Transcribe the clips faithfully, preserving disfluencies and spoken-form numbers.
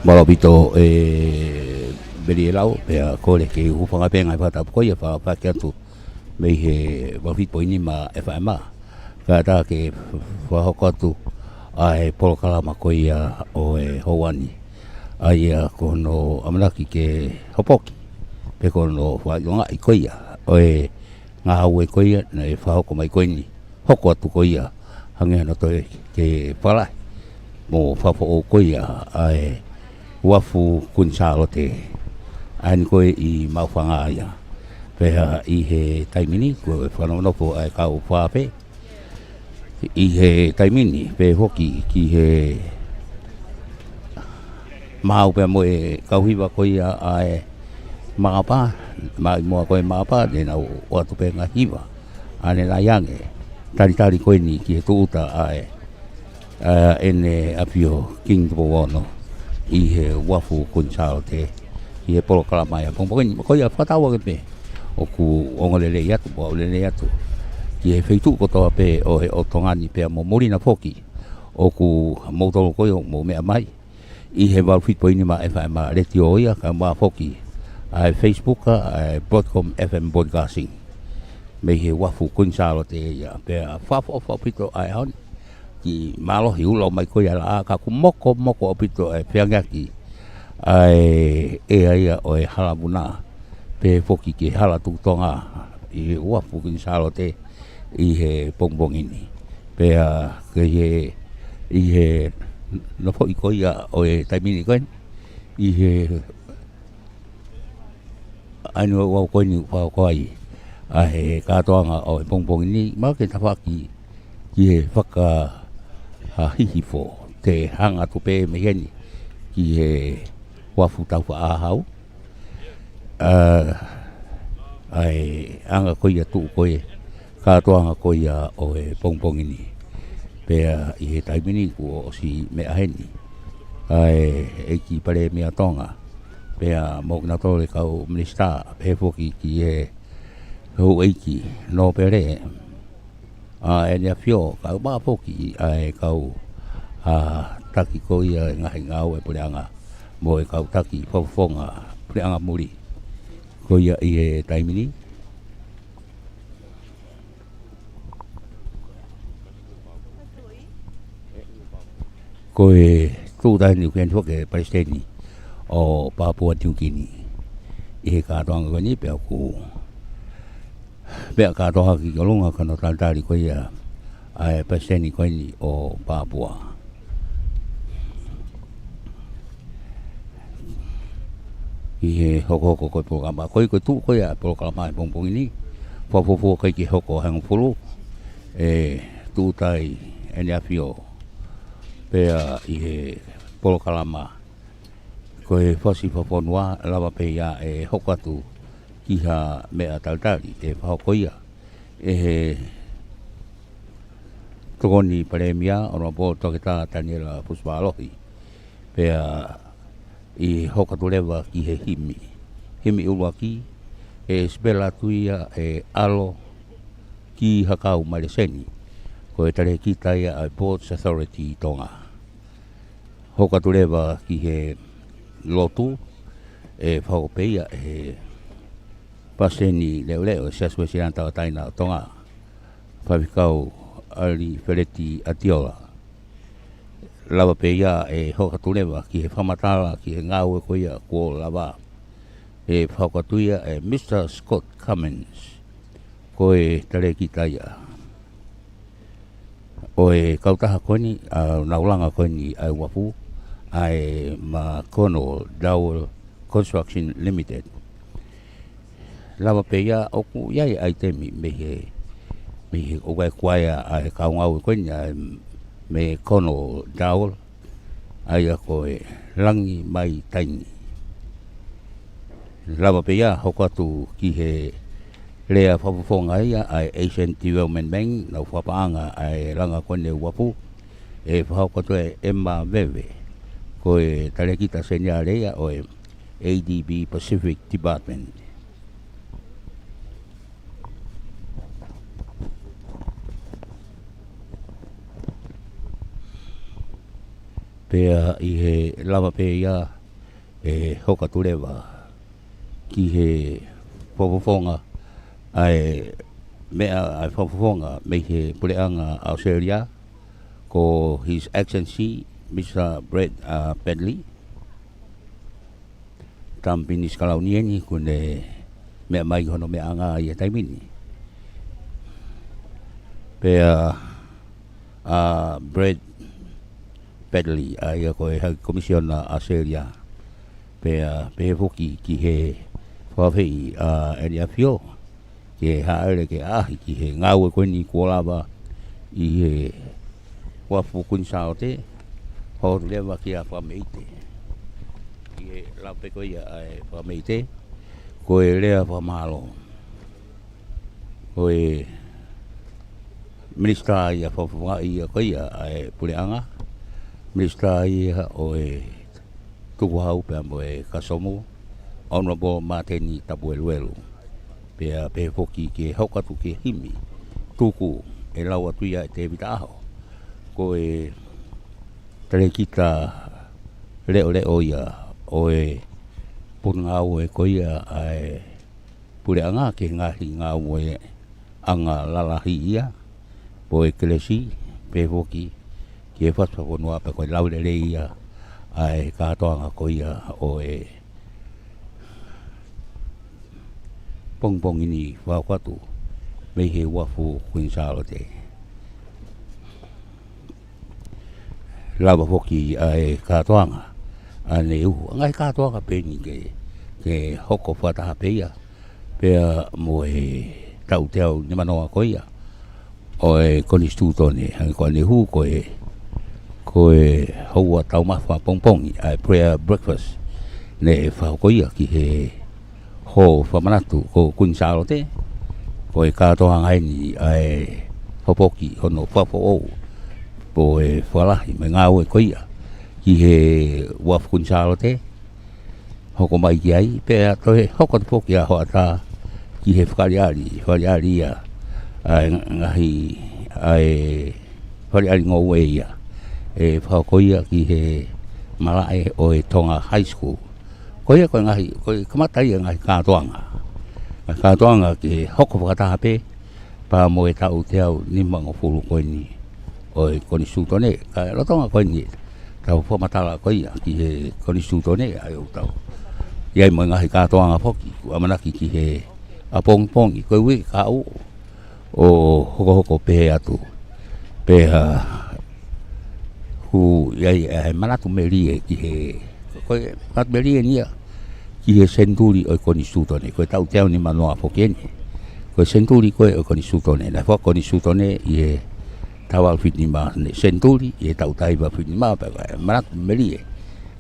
Mālō ʻaupito e Meli e lau, pea kole ke u hūfanga pē he ngaahi fakatapu ko ia, fakafeʻiloaki atu mei he valu fitu poini nima F M. Kae ʻatā ke fakahoko atu ʻa e polokalama ko ia ʻo e houa ni. ʻA ia ko hono ʻamanaki ke hopoki, pe ko hono fakaʻilongaʻi ko ia ʻo e ngāue ko ia naʻe fakahoko mai ko eni, hoko atu ko ia, hangē hano toe ke fakalahi mo fakafoʻou ko ia ʻa e uafu Kuini Sālote. ʻA eni ko ē ʻi Maʻufanga ia. Pea ʻi he taimi ni, ko e fakanonofo ʻa e kau fakaafe ʻi he taimi ni, pea foki ki he maau pea mo e kau hiva ko ia ʻa e Makapā, maʻimoa ko e Makapā, ne nau ʻoatu pē ngaahi hiva ʻa ʻene laiange, talitali ko eni ki he tūʻuta ʻa e, ʻa ʻEne ʻAfio Kingi Tupou Ono ʻi he uafu Kuini Sālote, ʻi he polokalama ʻa e pongipongi ni. Ko ia fakatauange pē ʻoku ongo lelei atu, mo aʻu lelei atu ki he feituʻu kotoa pē ʻo e ʻo Tonga ni pea mo muli na foki, ʻoku moutolu ko ia ʻoku mou meʻa mai ʻi he valu fitu poini nima F M letiō ia, kae ʻumaʻā foki ʻa e Facebook, ʻa e Broadcom F M Broadcasting, mei he uafu Kuini Sālote ia. Pea fakaʻofoʻofa ʻaupito ʻa e ʻaho ni, kiʻi mālohi ʻulu mai ko ia laʻā, ka ʻoku mokomoko ʻaupito e feangeaki ʻa e ʻea ia ʻo e Hala Muna, pea foki ki he Hala Tuʻi Tonga ʻi he uafu Kuini Sālote ʻi he pongipongi ni. Pea ko ia, ʻi he nofoʻi ko ia ʻo e taimi ni ko eni, ʻi he ʻainu ʻo e ʻaho ko eni ʻoku fakahoko ai ʻa e kātoanga ʻo e pongipongi ni, ʻoku mau kei tafoki ki he fakahihifo, te hanga atu pē mei heni ki he uafu Taufaʻāhau. ʻA, ʻa e anga ko ia tuʻu ko e kātoanga ko ia ʻo e pongipongi ni. Pea ʻi he taimi ni kuo ʻosi meʻa heni ʻa e ʻEiki Palēmia Tonga, pea mo kinautolu e kau minisitā, pea foki ki he houʻeiki nōpele ʻa ʻEne ʻAfio, kae ʻumaʻā foki ʻa e kau, ʻa, taki ko ia e ngaahi ngāue puleʻanga mo e kau taki fakafofonga puleʻanga muli ko ia ʻi he taimi ni. Ko e tūʻuta eni ʻoku ʻi heni foki e Palesiteni ʻo Papua Niu Kini ʻi he kātoanga ko eni, pea ʻoku meʻa kātoa hake ki ʻolunga ka nau talitali ko ia ʻa e Palesiteni ko eni ʻo Papua. ʻI he hokohoko ko e polokalama, ko e, ko e tuʻu ko ia e polokalama he pongipongi ni, fakafuofua ʻikai ke hoko ʻi he hongofulu e tūʻuta ʻa ʻEne ʻAfio. Pea ʻi he polokalama ko e Fasi Fakafonua, lava pē ia ʻe hoko atu ki ha meʻa talitali ʻe fakahoko ia ʻe he Tokoni Palēmia, Honourable Toketā Taniela Fusimālohi. Pea ʻe hoko atu leva ki he himi. Himi ʻuluaki, ʻe sipela atu ia ʻe ʻAlo ki Hakau Maileseni, ko e talēkita ia ʻa e Ports Authority ʻi Tonga. Hoko atu leva ki he lotu, ʻe fakahoko pē ia ʻe he Palesiteni Leʻoleʻo ʻo e Siasi Uēsiliana Tauʻatāina ʻo Tonga, Faifekau ʻAlifeleti ʻAtiola. lava pē ia ʻe hoko atu leva ki he fakamatala ki he ngāue ko ia kuo lava ʻe fakahoko atu ia ʻe Mr Scott Cummins, ko e talēkita ia ʻo e kautaha ko eni, ʻa, naulanga ko eni ʻa e uafu, ʻa e McConnell Dowell Construction Limited. Lava pē ia ʻoku ʻi ai ʻaitemi mei he, mei he ʻoku ʻi ai kuaea ʻa e kau ngāue ko eni ʻa e McConnell Dowell, ʻa ia ko e Langi mai Taini. Lava pē ia hoko atu ki he lea fakafofonga ia ʻa e Asian Development Bank, nau fakapaʻanga ʻa e langa ko eni uafu, ʻe fakahoko atu ʻe Emma Veve, ko e talēkita seniale ia ʻo e ADB Pacific Department. Pea ʻi he lava pē ia ʻe hoko atu leva ki he fakafofonga ʻa e meʻa, ʻa e fakafofonga mei he puleʻanga ʻAositelēlia, ko His Excellency Mr Brad, ʻa, Pedley, Tama Pilinisi Kalauni eni, kuo ne meʻa mai hono meʻaʻanga ʻi he taimi ni. Pea ʻa Brad Pedley, ʻa ia ko e High Commissioner ʻAositelēlia. Pea pehē foki ki he fakaafeʻi ʻa ʻEne ʻAfio ke hāʻele ke ʻaʻahi ki he ngāue ko eni kuo lava ʻi he uafu Kuini Sālote, hoko atu leva ki he fakameʻite. ʻI he lava pē ko ia ʻa e fakameʻite, ko e lea fakamālō. Ko e minisitā ia fakafofonga ia ko ia ʻa e puleʻanga, minisitā ia ʻo e tukuhau pea mo e kasomu, Honourable Māteni Tapueluelu. Pea pehē foki ke hoko atu ki he himi tuku ʻe lau atu ia ʻe Tēvita ʻAho, ko e talēkita leʻoleʻo ia ʻo e potungāue ko ia ʻa e puleʻanga ki he ngaahi ngāueʻanga lalahi ia, ko e kelesi, pehē foki ki he fatu fakafonua pea ko e lau lelei ia ʻa e kātoanga ko ia ʻo e pongipongi ni fakahoko atu mei he uafu Kuini Sālote. Lava foki ʻa e kātoanga ʻa ʻene uhu, ʻa e ngaahi kātoanga pē eni ke, ke hoko fakataha pē ia pea mo e taʻu teau nimanoa ko ia ʻo e Konisitūtone, hangē ko ʻene uhu ko e, ko e houa taumafa pongipongi, ʻa e prayer breakfast, naʻe fakahoko ia ki he hō fakamanatu ko Kuini Sālote, ko e kātoanga eni ʻa e hopoki hono fakafoʻou, ko e fakalahi mo e ngāue ko ia ki he uafu Kuini Sālote, hoko mai ki ai, pea toe hoko atu foki ʻa hoʻatā ki he fakaʻaliʻali, fakaʻaliʻali ia ʻa e ngaahi, ʻa e fakaʻaliʻali ngoue ia ʻe fakahoko ia ki he malaʻe ʻo e Tonga High School. Ko ia ko e ngaahi, ko e kamata ia ngaahi kātoanga. Ngaahi kātoanga ke hoko fakataha pē pea mo e taʻu teau nimangofulu ko eni ʻo e Konisitūtone. Ka lolotonga ko eni ʻetau fakamatala ko ia ki he Konisitūtone, ʻa ia ʻoku tau ʻi ai mo e ngaahi kātoanga foki, ʻoku ʻamanaki ki he ʻapongipongi, ko e uike kahaʻu ʻo hokohoko pehē atu. Pea ʻoku ʻi ai ʻa e manatu melie ki he, ko e manatu melie eni ia ki he senituli ʻo e Konisitūtone, ko e taʻu teau nimanoa foki eni. Ko e senituli ko ē ʻo e Konisitūtone, naʻe fakakonisitūtone ʻi he taha valu fitu nima, ne senituli ʻi he taʻu taha hiva fitu nima, pea ko e manatu melie.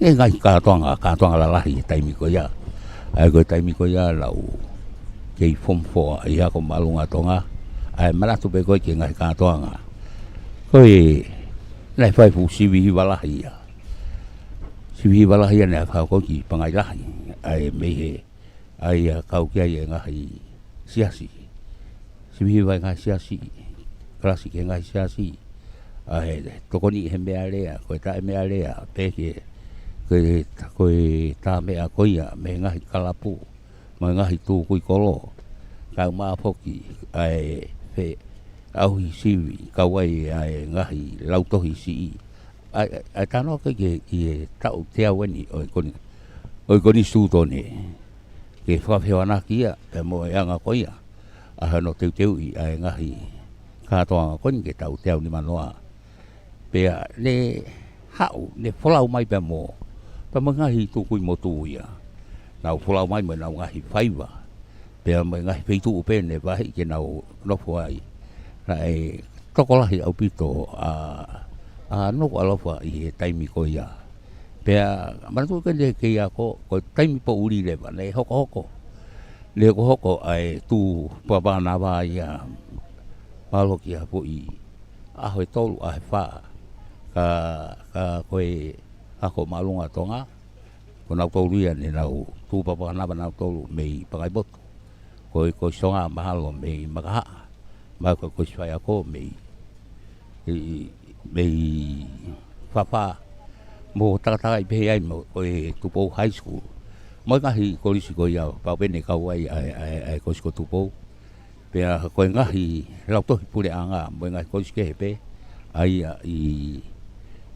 ʻE ngaahi kātoanga, kātoanga lalahi he taimi ko ia. ʻA ia ko e taimi ko ia lau kei form four ʻi he ako māʻolunga Tonga. ʻA e manatu pē ko ē ki he ngaahi kātoanga. Ko e, naʻe fai fuʻu sivi hiva lahi ia. Sivi hiva lahi ia naʻe fakahoko ki Pangai Lahi. ʻA ia mei he, ʻa ia kau ki ai e ngaahi siasi. Sivi hiva e ngaahi siasi, kalasi ki he ngaahi siasi. ʻA e tokoni he meʻalea, ko e taʻemeʻalea, pehē ki he, ko e, ko e tā meʻa ko ia, mei he ngaahi kalapu, mo e ngaahi tukui kolo. Kae ʻumaʻā foki ʻa e feʻauhi sivi, kau ai ʻa e ngaahi lautohi siʻi, ʻa e, ʻa e talanoa ko ē ki he, ki he taʻu teau eni ʻo e koni-, ʻo e Konisitūtone. Ke fakafehoanaki ia, pea mo e anga ko ia ʻa hono teuteuʻi ʻa e ngaahi kātoanga ko eni ki he taʻu teau nimanoa. Pea ne haʻu, ne folau mai pea mo, pea mo e ngaahi tukui motu ia. Nau folau mai mo ʻenau ngaahi faiva. Pea mo e ngaahi feituʻu pē ne vaheʻi ke nau nofo ai. Naʻe tokolahi ʻaupito ʻa, ʻa Nukuʻalofa ʻi he taimi ko ia. Pea manatuʻi ko ē ne kei ako, ko e taimi poʻuli leva, ne hokohoko. Ne hokohoko ʻa e Tupapānava ia, mālō ki ha foʻi ʻaho ʻe tolu, ʻaho ʻe fā. Ka, ka ko e ako māʻolunga Tonga, ko nautolu ia ne nau Tupapānava nautolu mei Pangaimotu. Ko e, ko e Tonga mahalo mei Makahaʻa. Mahalo ko e, ko e faiako mei, i, i, mei Fafā. Mo takataka ʻi pehē ai mo, ko e Tupou High School. Mo e ngaahi kolisi ko ia, pau pē ne kau ai ʻa e, ʻa e, ʻa e kolisi ko Tupou. Pea ko e ngaahi lautohi puleʻanga, mo e ngaahi kolisi kehe pē, ʻa ia ʻi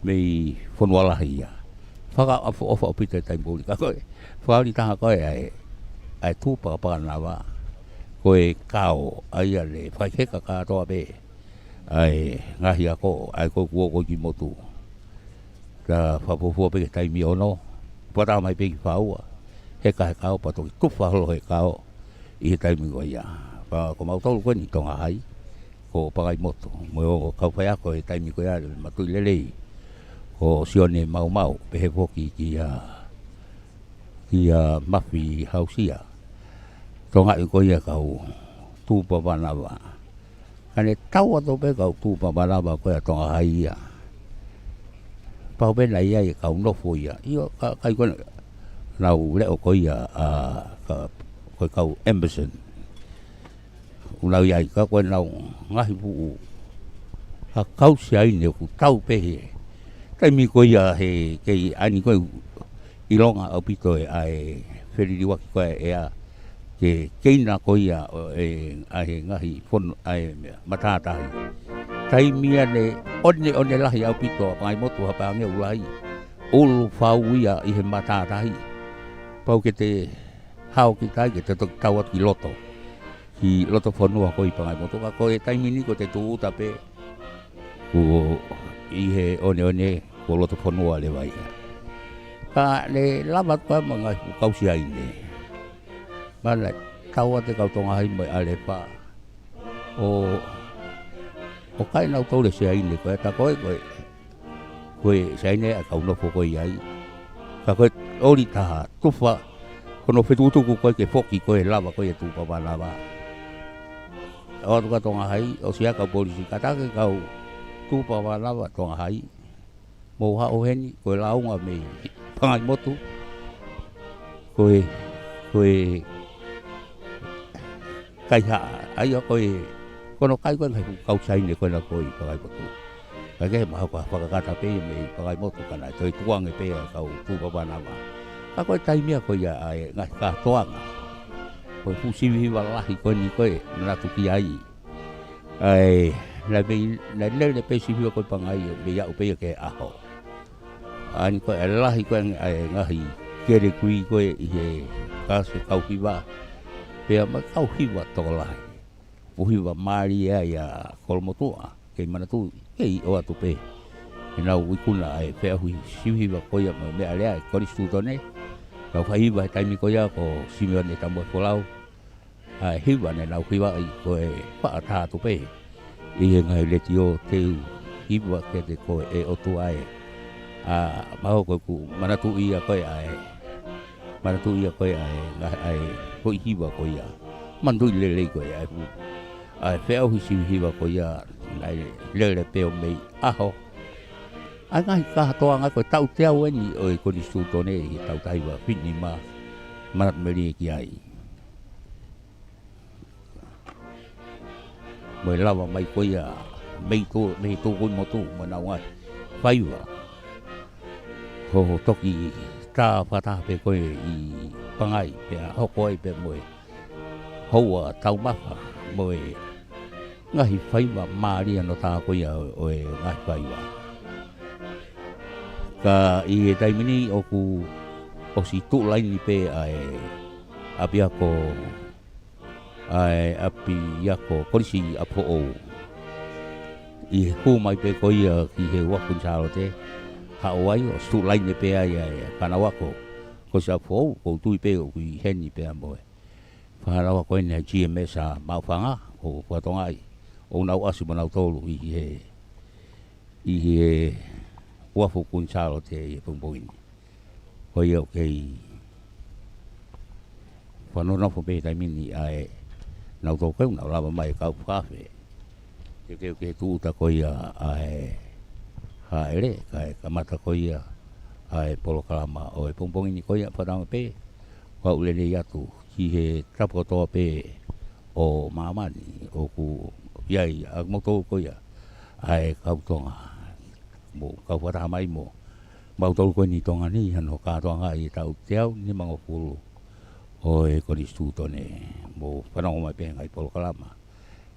mei fonua lahi ia. Fakaʻofoʻofa ʻaupito e taimi poʻuli. Ka ko e, fakaoli taha ko ē ʻa e, ʻa e Tupapānava. Ko e kao, ʻa ia ne fakaheka kātoa pē ʻa e ngaahi ako, ʻa e ko ē kuo ko ē ki motu. Ka fakafuofua pē ki he taimi ono, pea tā mai pē ki fā ua, heka he kao, pea toki tufa holo he kao ʻi he taimi ko ia. Pea ko mautolu ko eni Tonga Hai, ko Pangaimotu. Mo e ongo kau faiako he taimi ko ia, matuʻi lelei, ko Sione Maumau, pehē foki kia, kia Mafi Hausia. Tonga Hai ko ia kau Tupapānava. Ka ne tau atu pē kau Tupapānava ko ia Tonga Hai ia. Pau pē naʻe ʻi ai e kau nofo ia. ʻIo, ka, ka ʻi ko ē nau leʻo ko ia, ʻa, ka, ko e kau Emerson. ʻOku nau ʻi ai ka ko ʻenau ngaahi fuʻu ha kau siaine ʻoku tau pē he taimi ko ia he kei ʻani ko ē ʻilonga ʻaupito e ʻa e feliliuaki ko ē ʻa e ʻea ke keina ko ia ʻo e ʻa e ngaahi fono ʻa e meʻa, matātahi. Taimi ia ne ʻoneʻone lahi ʻaupito ʻa Pangaimotu ha pānge ʻoku lahi. ʻUlu fau ia ʻi he matātahi. Pau ke te hao ki tai ke te toki tau atu ki loto. Ki loto fonua ko ē ʻi Pangaimotu ka ko e taimi ni ko e te tūʻuta pē. Kuo ʻi he ʻoneʻone kuo loto fonua leva ia. Ka ne lava atu ko ē mo e ngaahi fuʻu kau siaine. Mana tau atu e kau Tonga Hai mo e ʻAlefa. ʻO, ʻo kai nautolu e siaine ko ē ta ko ē ko e ko e siaine ʻa e kau nofo ko ē ʻi ai. Ka ko e ʻoli taha, tufa, ko hono fetukutuku ko ē ke foki ko ē lava ko ē Tupapānava. ʻO atu ka Tonga Hai, ʻosi ʻa e kau polisi, kātaki kau Tupapānava Tonga Hai. Mou haʻu heni, ko e lāunga mei Pangaimotu. Ko e, ko e kaihaʻa, ʻa ia ko e, ko hono kai ko ē ngaahi fuʻu kau siaine ko ena ko ē ʻi Pangaimotu. Ka ke maha ko ha fakakata pē mei Pangaimotu ka naʻe toe tukuange pē ʻa e kau Tupapānava. Ka ko e taimi ia ko ia ʻa e ngaahi kātoanga. Ko e fuʻu sivi hiva lahi ko eni ko ē, manatu ki ai. ʻA e, naʻe mei, naʻe lele pē sivi hiva ko ē Pangai, mei aʻu pē ia ki he ʻaho. ʻA eni ko e lahi ko ē ʻa e ngaahi kelekui ko ē ʻi he kasi kau hiva. Pea mo e kau hiva tokolahi. Fuʻu hiva mālie ia ʻa Kolomotuʻa, kei manatuʻi, kei ʻoatu pē. ʻEnau ikuna ʻa e feʻauhi sivi hiva ko ia mo e meʻalea ʻa e Konisitūtone. Kau fai hiva he taimi ko ia ko Simione Tamuefolau. ʻA e hiva ne nau hivaʻi ko e faʻa taha atu pē. ʻI he ngaahi letiō teu hiva kiate koe ʻe ʻOtua ē. ʻA, mahalo ko ʻeku manatuʻi ia ko ē ʻa e. Manatuʻi ia ko ē ʻa e, ngaahi ʻa e, foʻi hiva ko ia. Manatuʻi lelei ko ē ʻa e fu-, ʻa e feʻauhi sivi hiva ko ia, naʻe lele pē ʻo mei ʻaho. ʻA e ngaahi kātoanga ko e taʻu teau eni ʻo e Konisitūtone ʻi he taʻu taha hiva fitu nima, manatu melie ki ai. Mo e lava mai ko ia mei tō, mei tō ko ē motu mo nau ngaahi faiva. Ko e toki tā fakataha pē ko ē ʻi Pangai, pea hoko ai pē mo e houa taumafa, mo e ngaahi faiva mālie hono tā ko ia ʻo, ʻo e ngaahi faiva. Ka ʻi he taimi ni ʻoku ʻosi tuʻu laini pē ʻa e ʻapiako, ʻa e ʻapiako Kolisi ʻApifoʻou. ʻI he hū mai pē ko ia ki he uafu Kuini Sālote, haʻu ai ʻosi tuʻu laini pē ai ʻa e fānau ako Kolisi ʻApifoʻou, ʻoku ou tui pē ʻoku ʻi heni pea mo e fānau ako ʻeni ʻa e G M S ʻa Maʻufanga, ʻoku fakatokangaʻi ʻoku nau ʻasi mo nautolu ʻi he, ʻi he uafu Kuini Sālote ʻi he pongipongi ni. Ko ia ʻoku kei fanonofo pē taimi ni ʻa e nautolu ko ē ʻoku nau lava mai e kau fakaafe. Ke, ke, ke tūʻuta ko ia ʻa e hāʻele, kae kamata ko ia ʻa e polokalama ʻo e pongipongi ni. Ko ia, fanongo pē, kau lelei atu ki he tapu kotoa pē ʻo māmani, ʻoku ʻi ai ʻa moutolu ko ia ʻa e kau Tonga, mo kau fakataha mai mo mautolu ko eni Tonga ni, hano kātoanga ʻi he taʻu teau nimangofulu ʻo e Konisitūtone. Mou fanongo mai pē ngaahi polokalama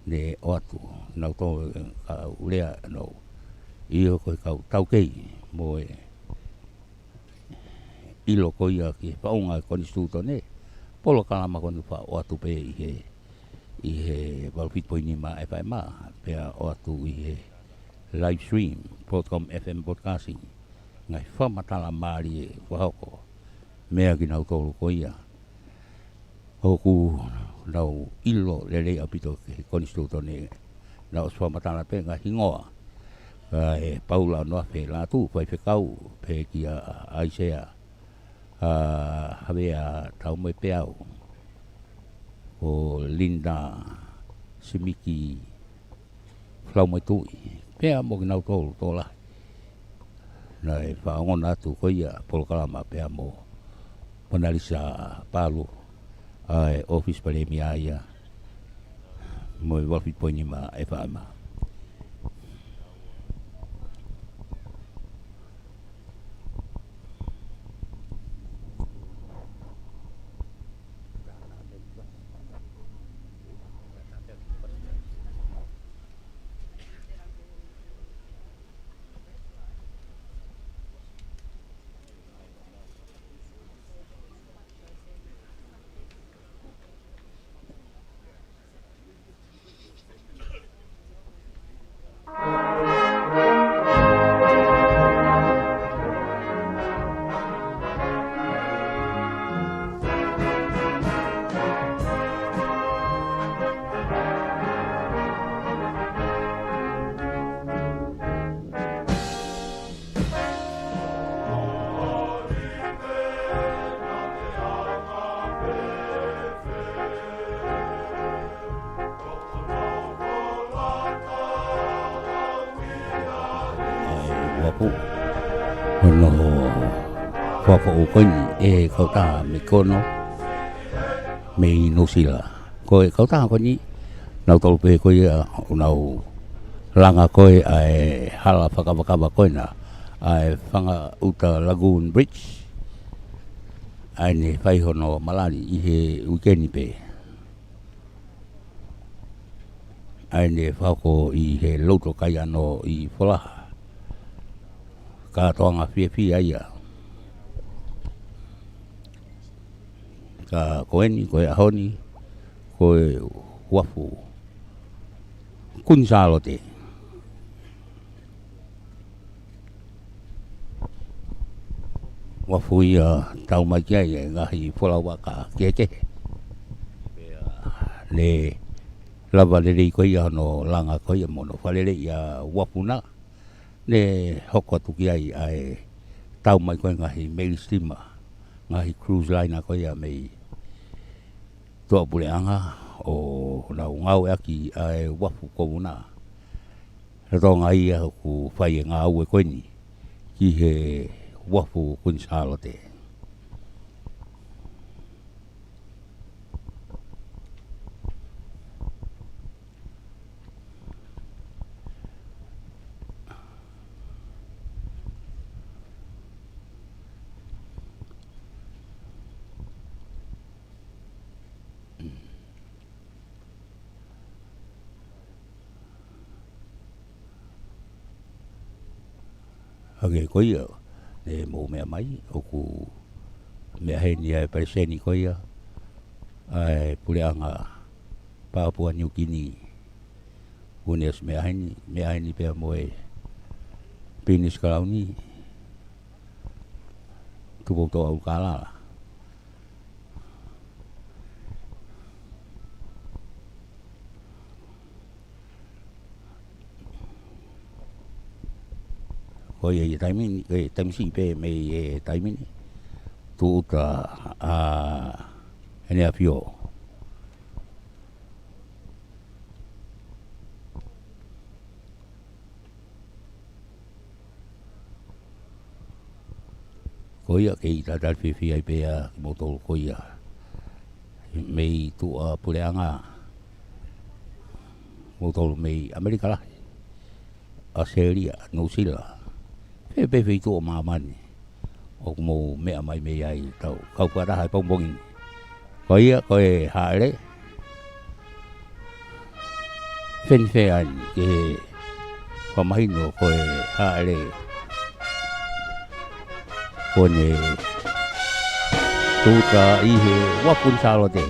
ne ʻoatu, nautolu e kau lea, nau ʻio ko e kau taukei mo e ʻilo ko ia ki he faʻunga e Konisitūtone. Polokalama ko eni ʻoku faʻa ʻoatu pē ʻi he, ʻi he valu fitu poini nima F M, pea ʻoatu ʻi he live stream, Broadcom F M broadcasting, ngaahi fakamatala mālie fakahoko, meʻa kinautolu ko ia ʻoku nau ʻilo lelei ʻaupito ki he Konisitūtone, naʻe ʻosi fakamatala pē ngaahi hingoa. Ka ʻe Paula Noafe Lātū, faifekau, pehē kia ʻAisea, ʻa Havea Taumoepeau, ko Linda Simiki Falaumatuʻi, pea mo kinautolu tokolahi naʻe fakaongona atu ko ia polokalama, pea mo Mona Lisa Palu, ʻa e ʻOfisi Palēmia ia, mo e valu fitu poini nima F M. ʻA e uafu hono fakafoʻou ko eni ʻe he kautaha mei Kono, mei Nuʻusila. Ko e kautaha ko eni, nautolu pē ko ia ʻoku nau langa ko ē ʻa e hala fakakavakava ko ena, ʻa e Fangaʻuta Lagoon Bridge, ʻa ē ne fai hono malani ʻi he uike ni pē. ʻA ē ne fakahoko ʻi he lotu ʻa Kaiano ʻi Folaha. Kātoanga fiefia ia. Ka ko eni, ko e ʻaho ni, ko e uafu Kuini Sālote. Uafu ia ʻoku tau mai ki ai e ngaahi folauaka kehekehe. Pea ne lava lelei ko ia hono langa ko ia mo hono fakalelei ʻa e uafu na. Ne hoko atu ki ai ʻa e tau mai ko ē ngaahi meili sitima, ngaahi cruise liner ko ia mei tuʻapuleʻanga ʻo nau ngāueʻaki ʻa e uafu kovi na. Lolotonga ia ʻoku fai e ngāue ko eni ki he uafu Kuini Sālote. Hangē ko ia, Te mou meʻa mai, ʻoku meʻa heni ʻa e palesiteni ko ia ʻa e puleʻanga Papua New Guinea. ʻOku ne ʻosi meʻa heni, meʻa heni pea mo e Pilinisi Kalauni, Tupoutoʻa ʻUlukalala. Ko ia ʻi he taimi ni, ʻi he taimi siʻi pē mei he taimi ni, tūʻuta ʻa ʻEne ʻAfio. Ko ia kei tatali fiefia ai pē ʻa kimoutolu ko ia mei tuʻa puleʻanga, moutolu mei ʻAmelika lahi, ʻAositelēlia, Nuʻusila, pea pē feituʻu ʻo māmani ʻoku mou meʻa mai mei ai, tau kau fakataha he pongipongi ni. Ko ia, ko e hāʻele fenifeʻa ni ke fakamahino ko e hāʻele ko ʻene tūʻuta ʻi he Uafu Kuini Sālote.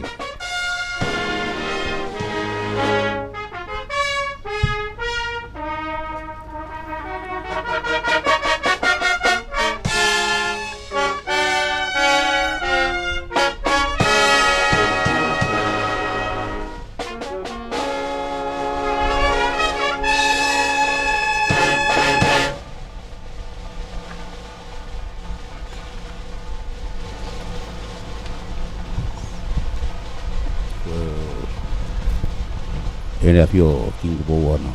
ʻEne ʻAfio Kingi Tupou Ono.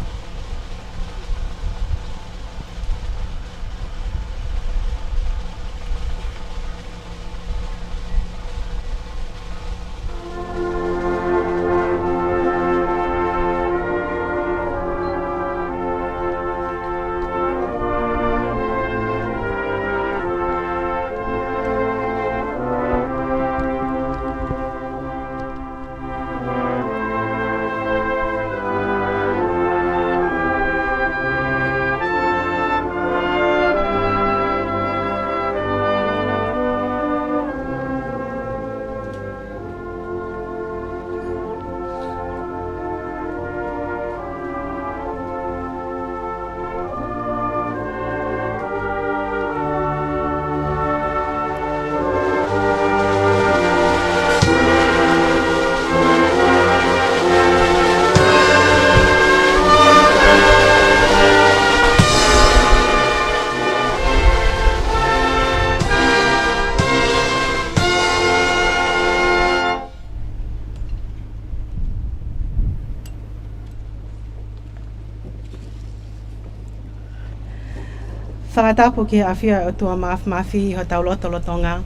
Fakatapu ki he ʻafio ʻa e ʻOtua Māfimafi ʻi hotau lotolotonga.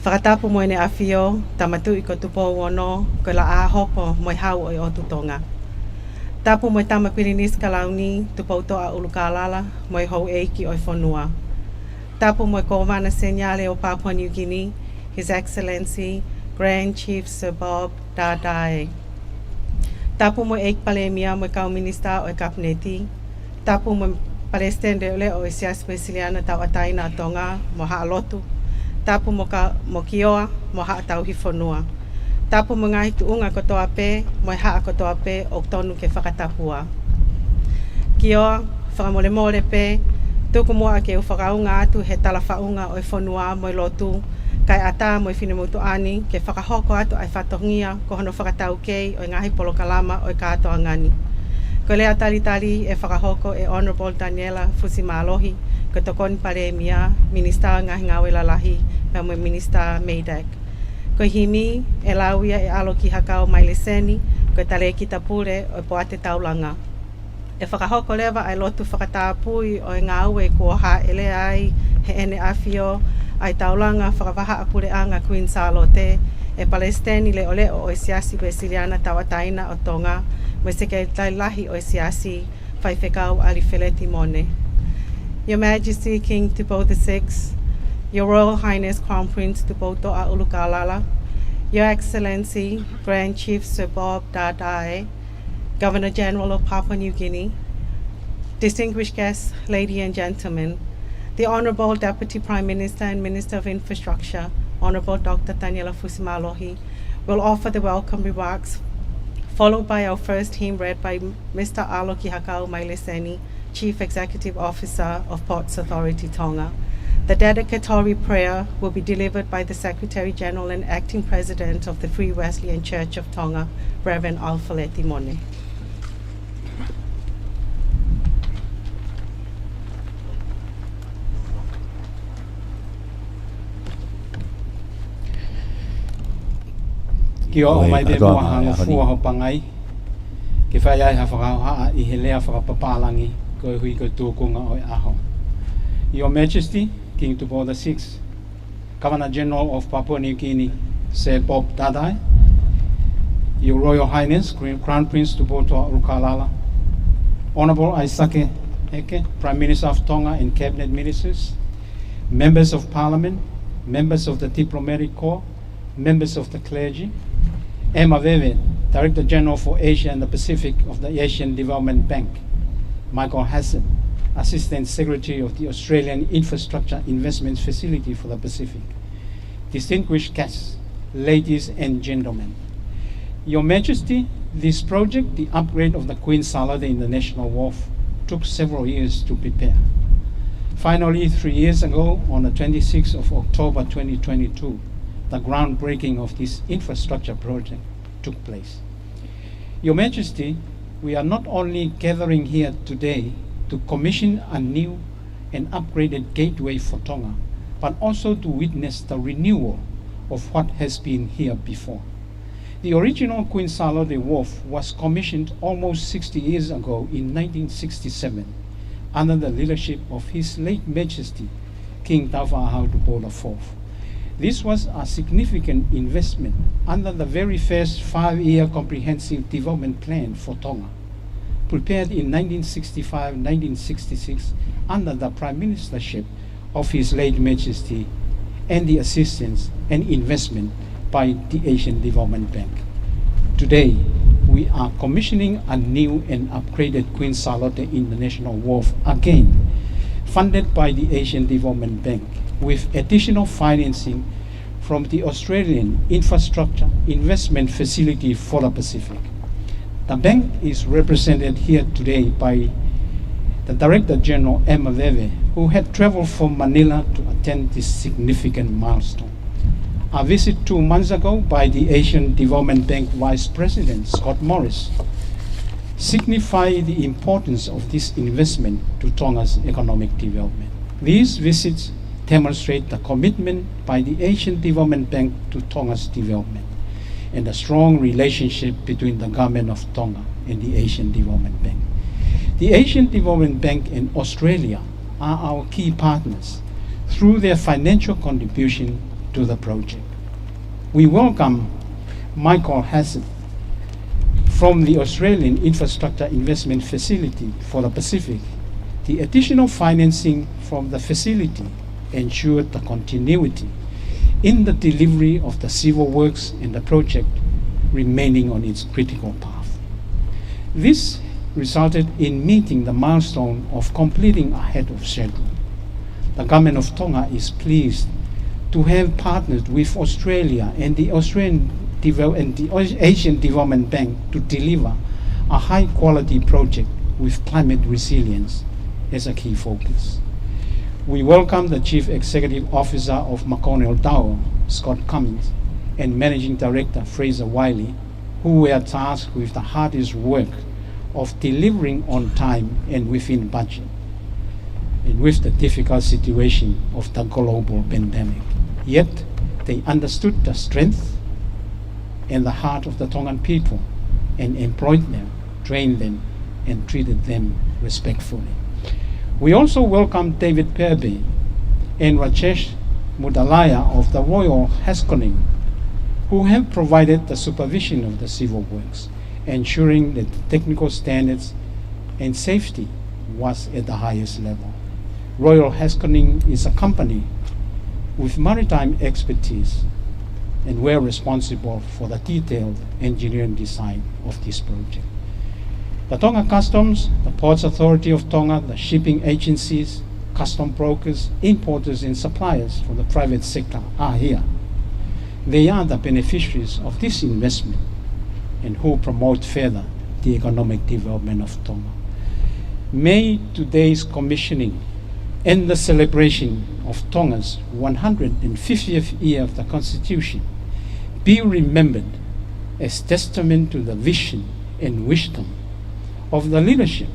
Fakatapu mo ʻEne ʻAfio, Tama Tuʻi ko Tupou Ono, ko e Laʻā hopo mo e Hau ʻo e ʻOtu Tonga. Tapu mo e Tama Pilinisi Kalauni, Tupoutoʻa ʻUlukalala, mo e houʻeiki ʻo e fonua. Tapu mo e Kōvana Seniale ʻo Papua New Guinea, His Excellency Grand Chief Sir Bob Dadae. Tapu mo e ʻEiki Palēmia mo e kau Minisitā ʻo e Kapineti. Tapu mo e Palesiteni Leʻoleʻo ʻo e Siasi Uēsiliana Tauʻatāina ʻo Tonga mo haʻa lotu. Tapu mo ka, mo Kioa mo haʻa tauhi fonua. Tapu mo e ngaahi tuʻunga kotoa pē mo e haʻa kotoa pē ʻoku tonu ke fakatapua. Kioa, fakamolemole pē, tuku muʻa ke u fakaʻaonga atu he talafaʻunga ʻo e fonua mo e lotu, kae ʻatā mo e finemotuʻa ni ke fakahoko atu ʻa e fatongia ko hono fakataukei ʻo e ngaahi polokalama ʻo e kātoanga ni. Ko e lea talitali ʻe fakahoko ʻe Honourable Taniela Fusimālohi, ko e Tokoni Palēmia, Minisitā Ngaahi Ngāue Lalahi, pea mo e Minisitā MEIDAC. Ko e himi ʻe lau ia ʻe ʻAloki Hakau Maileseni, ko e Talēkita Pule ʻo e Poate Taulanga. ʻE fakahoko leva ʻa e lotu fakatapui ʻo e ngāue kuo hāʻele ai heʻene ʻAfio ʻa e taulanga fakavahaʻapuleʻanga Kuini Sālote, ʻe Palesiteni Leʻoleʻo ʻo e Siasi Uēsiliana Tauʻatāina ʻo Tonga, mo e Sekelitali Lahi ʻo e Siasi, Faifekau ʻAlifeleti Mone. Your Majesty King Tupou the Sixth, Your Royal Highness Crown Prince Tupoutoʻa ʻUlukalala, Your Excellency Grand Chief Sir Bob Dadae, Governor General of Papua New Guinea, distinguished guests, ladies and gentlemen, The Honorable Deputy Prime Minister and Minister of Infrastructure, Honorable Doctor Taniela Fusimālohi, will offer the welcome remarks, followed by our first hymn read by Mister ʻAlo Kihakau Maileseni, Chief Executive Officer of Ports Authority Tonga. The dedicatory prayer will be delivered by the Secretary General and Acting President of the Free Wesleyan Church of Tonga, Reverend Alfaleti Mone. Ke ʻomai pē muʻa ha ngofua hoʻo pangai, ke fai ai ha fakahohaʻa ʻi he lea fakapapālangi koeʻuhi ko e tūkunga ʻo e ʻaho. Your Majesty, King Tupou the sixth, Governor General of Papua New Guinea, Sir Bob Tadai, Your Royal Highness, Queen, Crown Prince Tupoutoʻa ʻUlukalala, Honorable ʻAisake Eke, Prime Minister of Tonga and Cabinet Ministers, Members of Parliament, members of the Diplomatic Corps, members of the clergy, Emma Veve, Director General for Asia and the Pacific of the Asian Development Bank, Michael Hassett, Assistant Secretary of the Australian Infrastructure Investment Facility for the Pacific, distinguished guests, ladies and gentlemen. Your Majesty, this project, the upgrade of the Queen Sālote International Wharf, took several years to prepare. Finally, three years ago, on the twenty-sixth of October twenty twenty-two, the groundbreaking of this infrastructure project took place. Your Majesty, we are not only gathering here today to commission a new and upgraded gateway for Tonga, but also to witness the renewal of what has been here before. The original Queen Sālote Wharf was commissioned almost sixty years ago in nineteen sixty-seven under the leadership of His Late Majesty King Tāufaʻāhau Tupou the fourth. This was a significant investment under the very first five-year comprehensive development plan for Tonga, prepared in nineteen sixty-five, nineteen sixty-six under the Prime Ministership of His Late Majesty and the assistance and investment by the Asian Development Bank. Today, we are commissioning a new and upgraded Queen Sālote International Wharf again, funded by the Asian Development Bank, with additional financing from the Australian Infrastructure Investment Facility for the Pacific. The bank is represented here today by the Director General, Emma Veve, who had traveled from Manila to attend this significant milestone. A visit two months ago by the Asian Development Bank Vice President, Scott Morris, signify the importance of this investment to Tonga's economic development. These visits demonstrate the commitment by the Asian Development Bank to Tonga's development and the strong relationship between the Government of Tonga and the Asian Development Bank. The Asian Development Bank and Australia are our key partners through their financial contribution to the project. We welcome Michael Hassett from the Australian Infrastructure Investment Facility for the Pacific. The additional financing from the facility ensured the continuity in the delivery of the civil works and the project remaining on its critical path. This resulted in meeting the milestone of completing ahead of schedule. The Government of Tonga is pleased to have partnered with Australia and the Australian Devel-, and the Asian Development Bank to deliver a high-quality project with climate resilience as a key focus. We welcome the Chief Executive Officer of McConnell Tower, Scott Cummins, and Managing Director Fraser Wiley, who were tasked with the hardest work of delivering on time and within budget, and with the difficult situation of the global pandemic. Yet, they understood the strength and the heart of the Tongan people and employed them, trained them, and treated them respectfully. We also welcome David Purby and Rajesh Mudaliar of the Royal Haskoning, who have provided the supervision of the civil works, ensuring that technical standards and safety was at the highest level. Royal Haskoning is a company with maritime expertise, and were responsible for the detailed engineering design of this project. The Tonga Customs, the Ports Authority of Tonga, the shipping agencies, custom brokers, importers and suppliers from the private sector are here. They are the beneficiaries of this investment and who promote further the economic development of Tonga. May today's commissioning and the celebration of Tonga's one hundred fiftieth year of the Constitution be remembered as testament to the vision and wisdom of the leadership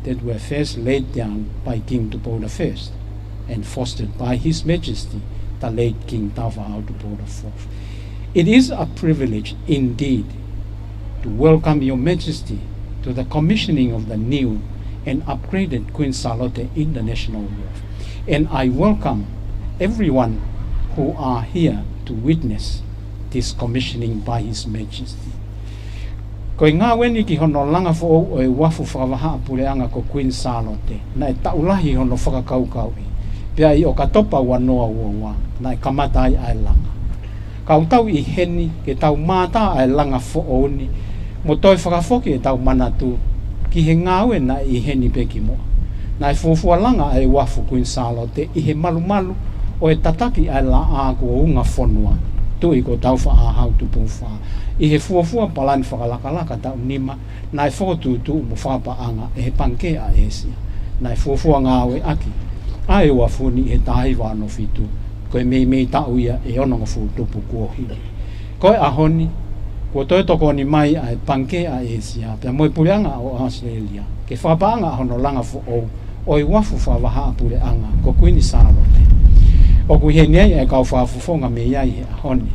that were first laid down by King Tupou the First and fostered by His Majesty the late King Tāufaʻāhau Tupou the Fourth. It is a privilege indeed to welcome Your Majesty to the commissioning of the new and upgraded Queen Sālote International Wharf, and I welcome everyone who are here to witness this commissioning by His Majesty. Ko e ngāue ni ki hono langa foʻou ʻo e uafu fakavahaʻapuleʻanga ko Queen Sālote, naʻe taʻu lahi hono fakakaukauʻi, pea ʻi ʻOkatopa ua noa ua ua, naʻe kamata ai ʻa e langa. Ka ʻoku tau ʻi heni ke tau mātā ʻa e langa foʻou ni, mo toe fakafoki ʻetau manatu ki he ngāue naʻe ʻi heni pē kimuʻa. Naʻe fuofua langa ʻa e uafu Queen Sālote ʻi he malumalu ʻo e tataki ʻa e laʻā kuo unga fonua, Tuʻi ko Tāufaʻāhau Tupou Fā, ʻi he fuofua palani fakalakalaka taʻu nima naʻe fokotuʻutuʻu mo fakapaʻanga ʻe he Pangikē ʻa ʻĒsia. Naʻe fuofua ngāueʻaki ʻa e uafu ni ʻi he taha hiva ono fitu, ko e meimei taʻu ia ʻe onongofulu tupu kuo hili. Ko e ʻaho ni, kuo toe tokoni mai ʻa e Pangikē ʻa ʻĒsia pea mo e Puleʻanga ʻo ʻAositelēlia ke fakapaʻanga hono langa foʻou ʻo e uafu fakavahaʻapuleʻanga ko Kuini Sālote. ʻOku ʻi heni ai ʻa e kau fakafofonga mei ai he ʻaho ni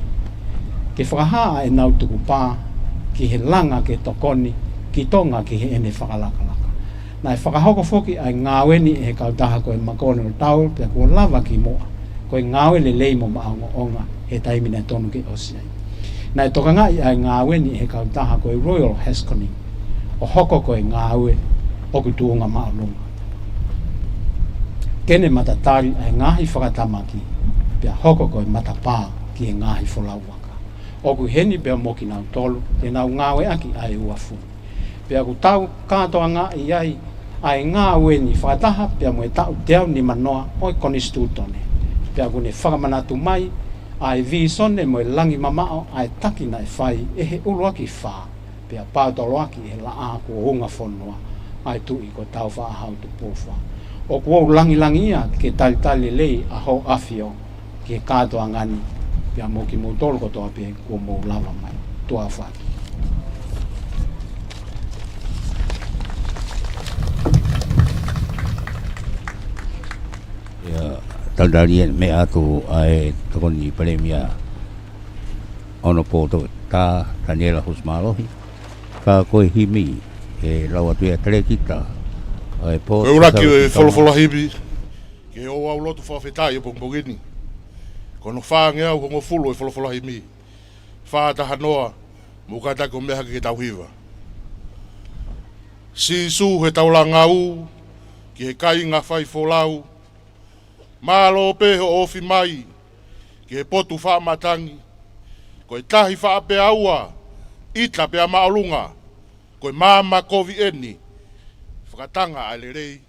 ke fakahā ʻa ʻenau tukupā ki he langa ke tokoni ki Tonga ki heʻene fakalakalaka. Naʻe fakahoko foki ʻa e ngāue ni ʻe he kautaha ko e McConnell Tower pea kuo lava kimuʻa ko e ngāue lelei mo maʻongoʻonga he taimi naʻe tonu ke ʻosi ai. Naʻe tokangaʻi ʻa e ngāue ni ʻe he kautaha ko e Royal Haskoning ʻo hoko ko e ngāue ʻoku tuʻunga māʻolunga ke ne matatali ʻa e ngaahi fakatamaki pea hoko ko e matapā ki he ngaahi folau vaka. ʻOku ʻi heni pea mo kinautolu te nau ngāueʻaki ʻa e uafu. Pea ʻoku tau kātoangaʻi ai ʻa e ngāue ni fakataha pea mo e taʻu teau nimanoa ʻo e Konisitūtone. Pea ʻoku ne fakamanatu mai ʻa e vīsone mo e langi mamaʻo ʻa e taki naʻe fai ʻe he ʻuluaki fā, pea paotoloaki ʻe he laʻā kuo unga fonua ʻa e Tuʻi ko Tāufaʻāhau Tupou Fā. ʻOku ou langilangiʻia ke talitali lelei ʻa Hoʻo ʻAfio ki he kātoanga ni, pea mo kimoutolu kotoa pē kuo mou lava mai. Tuʻa ʻofa atu. ʻIa, talitali ʻeni, meʻa atu ʻa e Tokoni Palēmia, Honourable Toketā Taniela Housi Mālohi, ka ko e himi ʻe lau atu ia ʻe Talēkita ʻo e Port Authority. Ko e ʻuluaki ʻo e folofola himi ki he ouau lotu fakafetaʻi ʻo e pongipongi ni, ko hono fāngeau hongofulu ʻo e folofola himi, fā taha noa, mou kātaki ʻo meʻa hake ke tau hiva. Sīsū, he taulanga ū ki he kāinga fai folau, mālō pē hoʻo ofi mai ki he potu faʻa matangi, ko e tahi faʻa pea ua, ʻita pea māʻolunga, ko e maama kovi ʻeni, fakatanga ʻa e lelei.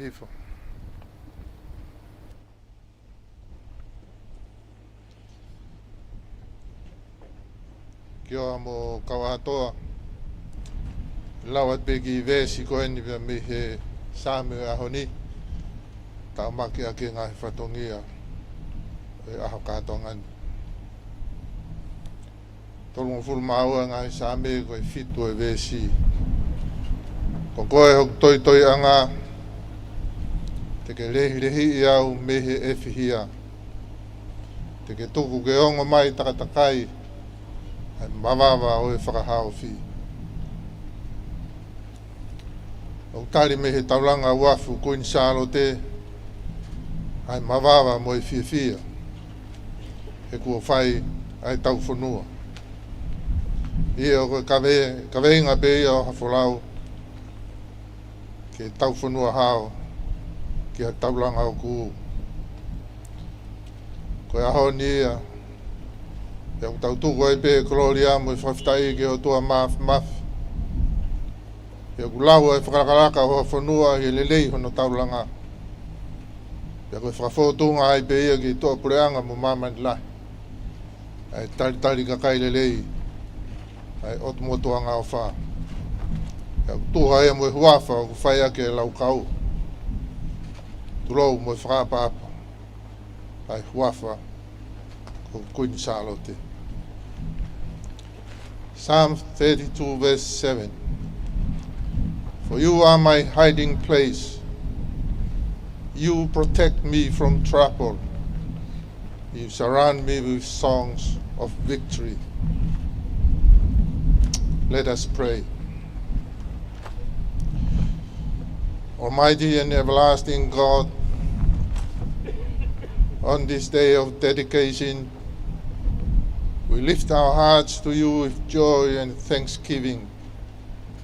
Ifo. Kiʻi ʻofa mo kau ʻatoa. Lau atu pē kiʻi veesi ko eni pea mei he Saame ʻo e ʻaho ni. Tau maʻu ʻaki e ngaahi fatongia ʻo e ʻaho kātoanga ni. Tolungofulu mā ua ngaahi Saame, ko e fitu e veesi. Ko koe hoku toitoiʻanga, te ke lehilehiʻi au mei he ʻefihia. Te ke tuku ke ongo mai takatakai ʻa e mavava ʻo e fakahaofi. ʻOku tali mei he taulanga uafu Kuini Sālote ʻa e mavava mo e fiefia he kuo fai ʻa e taufonua. ʻIo, ko e kave-, kaveinga pē ia ʻo ha folau, ke taufonua hao ki ha taulanga ʻoku ʻū. Ko e ʻaho ni ia, ʻoku tau tuku ai pē e kolōlia mo e fakafetaʻi ki he ʻOtua Māfimafi. ʻOku lau ʻa e fakalakalaka ʻo ha fonua ʻi he lelei hono taulanga. Pea ko e fakafōtunga ai pē ia ki he tuʻapuleʻanga mo māmani lahi, ʻa e talitali kakai lelei ʻa e ʻOtu Motu Angaʻofa. ʻOku tuha ia mo e huafa ʻoku fai ʻaki e laukau, tulou mo e fakaʻapaʻapa ʻa e huafa ko Kuini Sālote. Psalm thirty-two, verse seven. For you are my hiding place. You protect me from trouble. You surround me with songs of victory. Let us pray. Almighty and everlasting God, on this day of dedication, we lift our hearts to you with joy and thanksgiving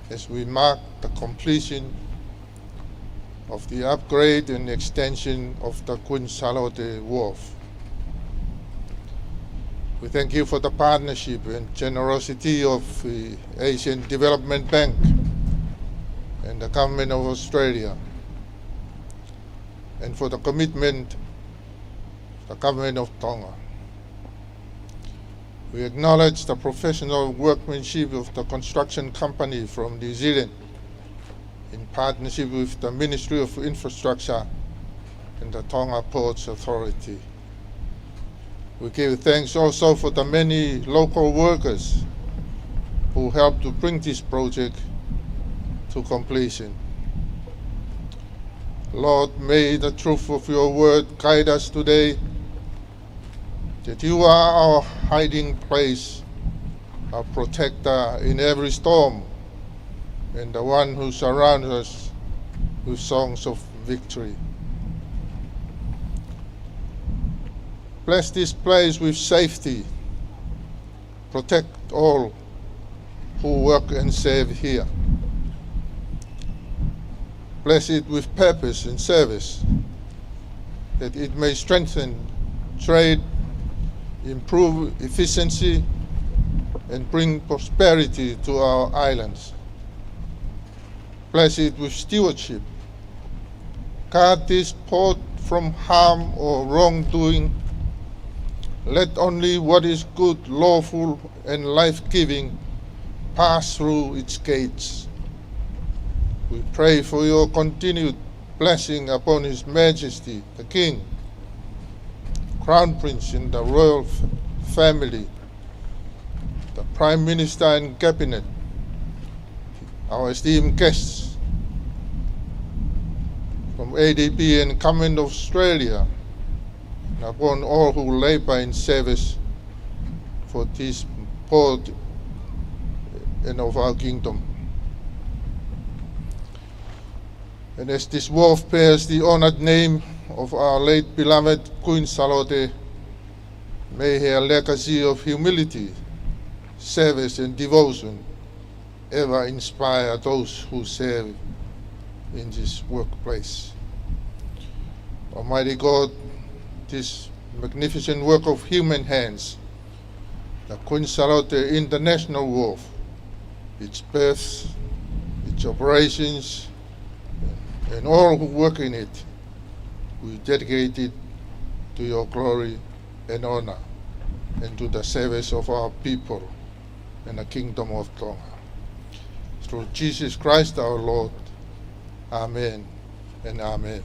as we mark the completion of the upgrade and extension of the Kuini Sālote Wharf. We thank you for the partnership and generosity of the Asian Development Bank and the Government of Australia, and for the commitment of the Government of Tonga. We acknowledge the professional workmanship of the construction company from New Zealand in partnership with the Ministry of Infrastructure and the Tonga Ports Authority. We give thanks also for the many local workers who helped to bring this project to completion. Lord, may the truth of your word guide us today, that you are our hiding place, our protector in every storm, and the one who surrounds us with songs of victory. Bless this place with safety. Protect all who work and serve here. Bless it with purpose and service, that it may strengthen trade, improve efficiency, and bring prosperity to our islands. Bless it with stewardship. Guard this port from harm or wrongdoing. Let only what is good, lawful, and life-giving pass through its gates. We pray for your continued blessing upon His Majesty the King, Crown Prince, and the royal f-, family, the Prime Minister and Cabinet, our esteemed guests from A D B and Government of Australia, and upon all who labor in service for this port and of our kingdom. And as this wharf bears the honored name of our late beloved Queen Sālote, may her legacy of humility, service, and devotion ever inspire those who serve in this workplace. Almighty God, this magnificent work of human hands, the Queen Sālote International Wharf, its berths, its operations, and all who work in it, we dedicate it to your glory and honor, and to the service of our people and the Kingdom of Tonga. Through Jesus Christ our Lord. Amen and amen.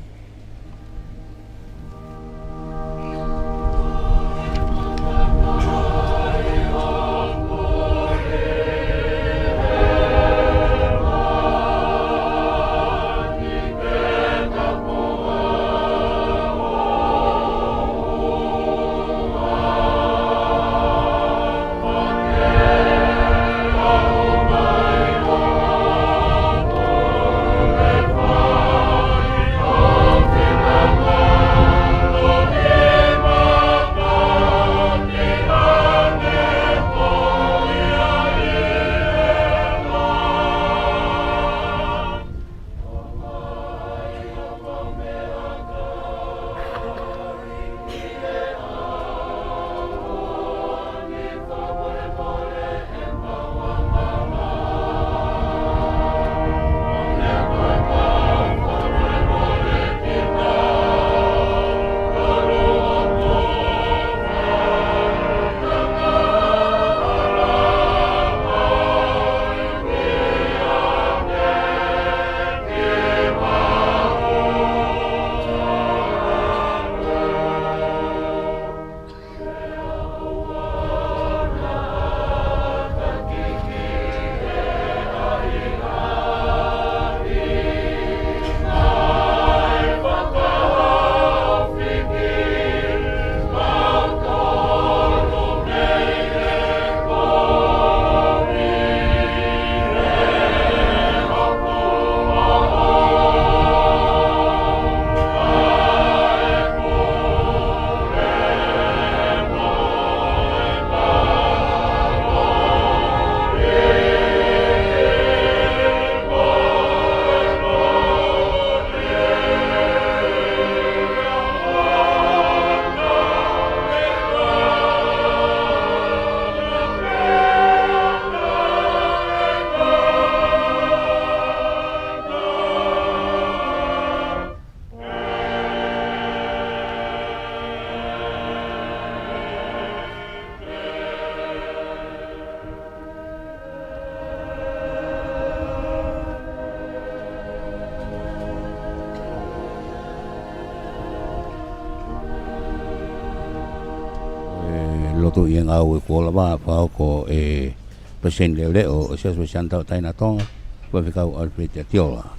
ʻE lotu ʻi he ngāue kuo lava, fakahoko ʻe he Palesiteni Leʻoleʻo ʻo e Siasi Uēsiliana Tauʻatāina ʻo Tonga, Faifekau Alfred Atiola.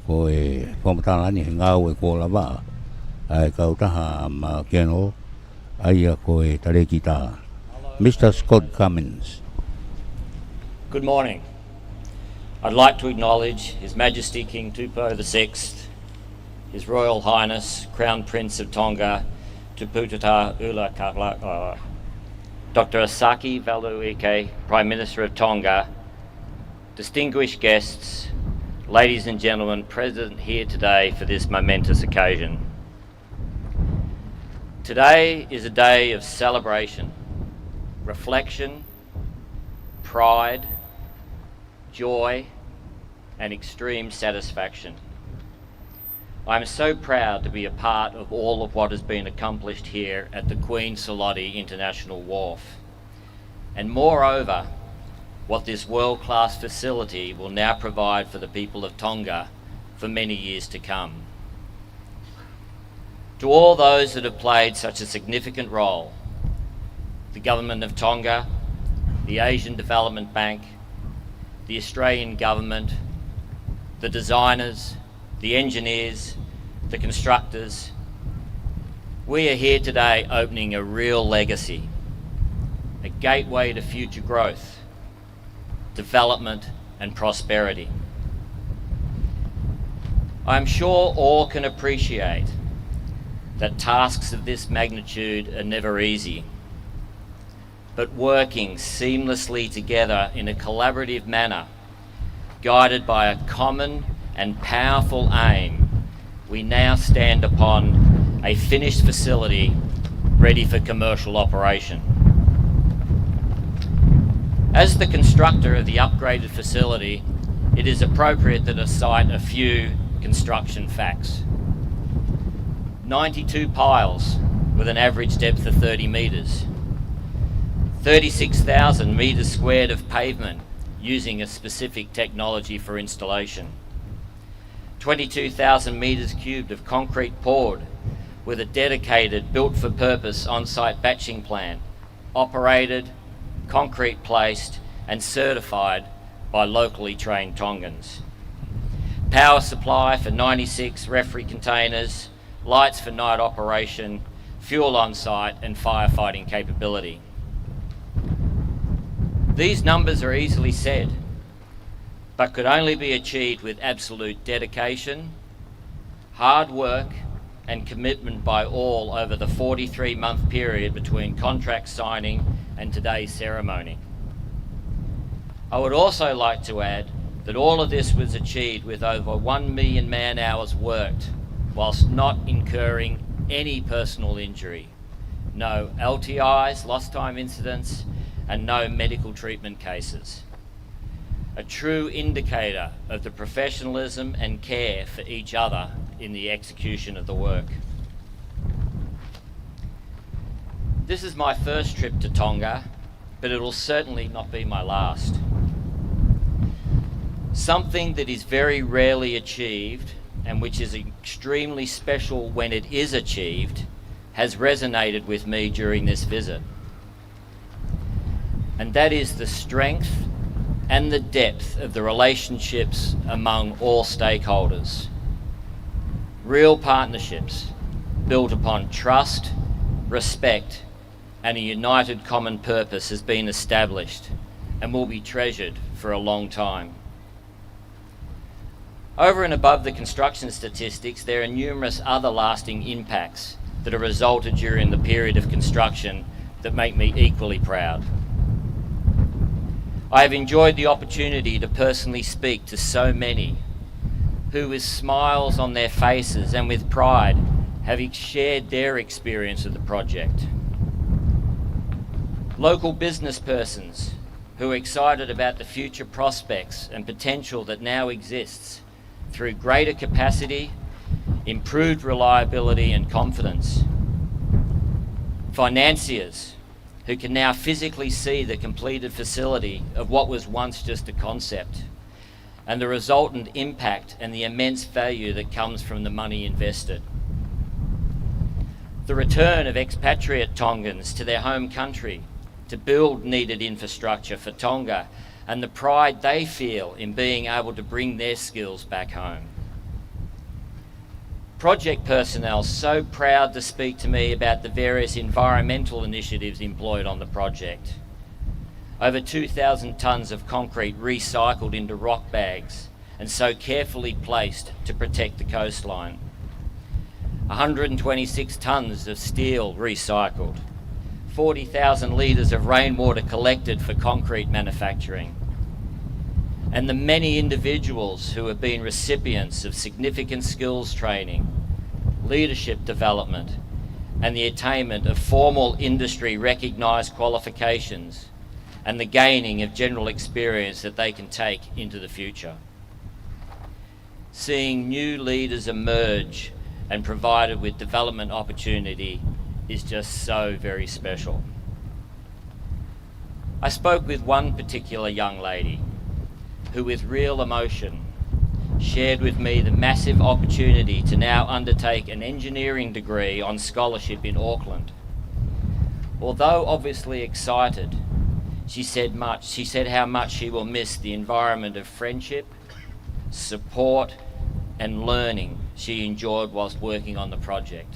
Ko e fakamatala ʻeni he ngāue kuo lava ʻa e kautaha Maʻa Keno, ʻa ia ko e talēkita, Mister Scott Cummins. Good morning. I'd like to acknowledge His Majesty King Tupou the Sixth, His Royal Highness Crown Prince of Tonga Tupoutoʻa ʻUluakala, uh, Doctor Saki Veiliuʻike, Prime Minister of Tonga, distinguished guests, ladies and gentlemen present here today for this momentous occasion. Today is a day of celebration, reflection, pride, joy, and extreme satisfaction. I am so proud to be a part of all of what has been accomplished here at the Queen Sir Lote International Wharf. And moreover, what this world-class facility will now provide for the people of Tonga for many years to come. To all those that have played such a significant role, the Government of Tonga, the Asian Development Bank, the Australian Government, the designers, the engineers, the constructors, we are here today opening a real legacy, a gateway to future growth, development and prosperity. I am sure all can appreciate that tasks of this magnitude are never easy, but working seamlessly together in a collaborative manner, guided by a common and powerful aim, we now stand upon a finished facility ready for commercial operation. As the constructor of the upgraded facility, it is appropriate that I cite a few construction facts. Ninety-two piles with an average depth of thirty metres. Thirty-six thousand metres squared of pavement using a specific technology for installation. Twenty-two thousand metres cubed of concrete poured with a dedicated built-for-purpose on-site batching plant, operated, concrete placed and certified by locally trained Tongans. Power supply for ninety-six REFRE containers, lights for night operation, fuel on site and firefighting capability. These numbers are easily said, but could only be achieved with absolute dedication, hard work and commitment by all over the forty-three month period between contract signing and today's ceremony. I would also like to add that all of this was achieved with over one million man hours worked whilst not incurring any personal injury, no L T Is, lost time incidents and no medical treatment cases. A true indicator of the professionalism and care for each other in the execution of the work. This is my first trip to Tonga, but it'll certainly not be my last. Something that is very rarely achieved and which is extremely special when it is achieved has resonated with me during this visit. And that is the strength and the depth of the relationships among all stakeholders. Real partnerships built upon trust, respect, and a united common purpose has been established and will be treasured for a long time. Over and above the construction statistics, there are numerous other lasting impacts that are resulted during the period of construction that make me equally proud. I have enjoyed the opportunity to personally speak to so many who, with smiles on their faces and with pride, have ex-, shared their experience of the project. Local business persons who are excited about the future prospects and potential that now exists through greater capacity, improved reliability and confidence. Financiers who can now physically see the completed facility of what was once just a concept, and the resultant impact and the immense value that comes from the money invested. The return of expatriate Tongans to their home country to build needed infrastructure for Tonga and the pride they feel in being able to bring their skills back home. Project personnel so proud to speak to me about the various environmental initiatives employed on the project. Over two thousand tonnes of concrete recycled into rock bags and so carefully placed to protect the coastline. One hundred and twenty-six tonnes of steel recycled, forty thousand litres of rainwater collected for concrete manufacturing, and the many individuals who have been recipients of significant skills training, leadership development, and the attainment of formal industry recognised qualifications, and the gaining of general experience that they can take into the future. Seeing new leaders emerge and provided with development opportunity is just so very special. I spoke with one particular young lady who, with real emotion, shared with me the massive opportunity to now undertake an engineering degree on scholarship in Auckland. Although obviously excited, she said much, she said how much she will miss the environment of friendship, support and learning she enjoyed whilst working on the project.